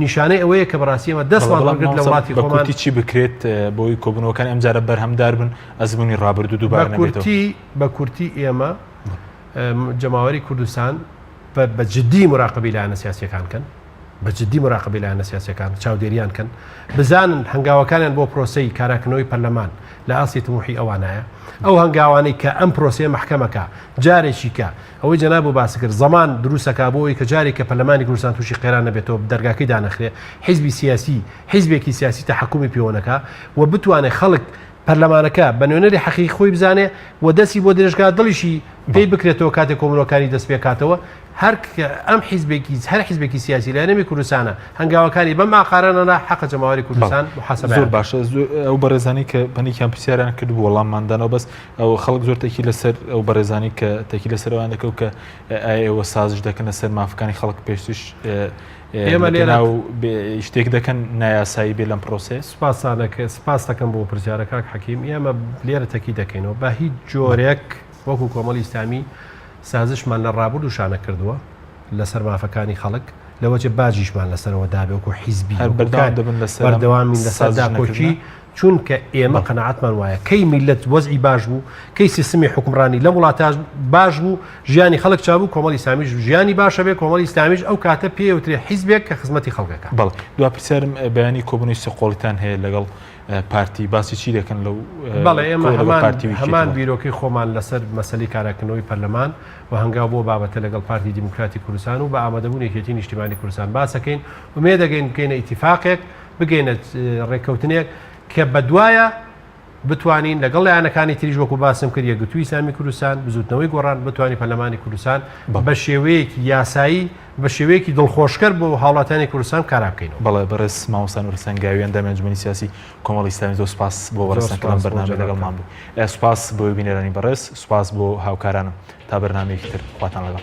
نیشانەی ئەوەیە کە بەڕاستی ئەمە دەستمان هەڵگرت لە وڵاتی خۆمان. بە کورتی چی بکرێت بۆی کۆبوونەوەکانی ئەمجارە بەرهەمدار بن ئەزموونی ڕابردوو دووبارە نەبێتەوە؟ بە کورتی ئێمە جەماوەری کوردستان بە جدی مراقبەی لایەنە سیاسیەکان کەن. بە جدی مراقبەی لایەنە سیاسیەکان چاودێریان کەن بزانن هەنگاوەکانیان بۆ پرۆسەی کاراکردنەوەی پەرلەمان لە ئاستی تموحی ئەوانایە ئەو هەنگاوانەی کە ئەم پرۆسەیە مەحکەمەکە جارێکی کە ئەوەی جەناب و باس کرد زەمان دروستەکە بۆ ئەوەی کە جارێک کە پەرلەمانی کوردستان تووشی قەیران نەبێتەوە دەرگاکەی دانەخرێ حیزبی سیاسی حیزبێکی سیاسی تەحەکومی پێوە نەکا و بتوانێت خەڵک پەرلەمانەکە بە نوێنەری حەقیقی خۆی بزانێ و دەستی بۆ درێژکات دڵیشی پێی بکرێتەوە کاتێک کۆبوونەوەکانی دەست پێکاتەوە هەر ئەم حیزبێکی هەر حیزبێکی سیاسی لە هەرێمی کوردستانە هەنگاوەکانی بەم ئاقارانە نا حەقە جەماوەری کوردستان محاسبەیان زۆر باشە ئەو بەڕێزانی کە پەنێکیان پرسیاریان کرد بوو وەڵاممان دانەوە بەس ئەو خەڵک زۆر تەکی لەسەر ئەو بەڕێزانی کە تەکی لەسەر ئەوان دەکەو کە ئایا ئێوە سازش دەکەن لەسەر مافەکانی خەڵک پێشتریش ئێمە لێرە ناو شتێک دەکەن نایاسایی بێ لەم پرۆسەیە؟ سپاسانەکە سپاس دەکەم بۆ پرسیارە کاک حەکیم ئێمە لێرە تەکی دەکەینەوە بە هیچ جۆرێک وەکو کۆمەڵی ئیسلامی سازشمان لە ڕابردووشا نەکردووە لەسەر مافەکانی خەڵک، لەوەچێ باجیشمان لەسەرەوە دابێ وەکو حیزبی هەر وەکو بەردەوام کار دەبن لەسەر ئەم بەردەوامین لەسەر سازش داکۆکی نەکردنە؟ چونکە ئێمە بەڵێ. قەناعەتمان وایە کەی میللەت وەزعی باش بوو، کەی سیستمی حوکمڕانی لەم وڵاتە باش بوو، ژیانی خەڵک چاک بوو، کۆمەڵی ئیسلامیش ژیانی باشە بێ، کۆمەڵی ئیسلامیش ئەو کاتە پێی ئەوترێ حیزبێک کە خزمەتی خەڵک ئەکا. بەڵێ. دوا پرسیارم بەیانی کۆبوونەوەی سێقۆڵیتان هەیە لەگەڵ پارتی باسی چی دەکەن لەو بەڵێ ئێمە کۆ لەگەڵ هەمان پارتی و یەکێتی هەمان بوون؟ بیرۆکەی خۆمان لەسەر مەسەلەی کاراکردنەوەی پەرلەمان و هەنگاو بۆ بابەتە لەگەڵ پارتی دیموکراتی کوردستان و بە ئامادەبوونی یەکێتی نیشتیمانی کوردستان باسەکەین ئومێدەگەین بکەینە ئیتیفاقێک بگەینە ڕێککەوتنێک کە بەدوایە بتوانین لەگەڵ لایەنەکانی تریش وەکو باسم کرد یەکگرتووی ئیسلامی کوردستان بزوتنەوەی گۆڕان بتوانین پەرلەمانی کوردستان بە شێوەیەکی یاسایی بە شێوەیەکی دڵخۆشکەر بۆ هاوڵاتیانی کوردستان کارا بکەینەوە. بەڵێ بەڕێز مامۆستا نوری سەنگاوی ئەندامی ئەنجومەنی سیاسی کۆمەڵی ئیسلامی زۆر سوپاس بۆ بەڕێزتان کە لەم بەرنامەیە لەگەڵمان بوو. سوپاس بۆ بینەرانی بەڕێز، سوپاس بۆ هاوکارانم. تا بەرنامەیەکی تر خواتان لەگەڵ.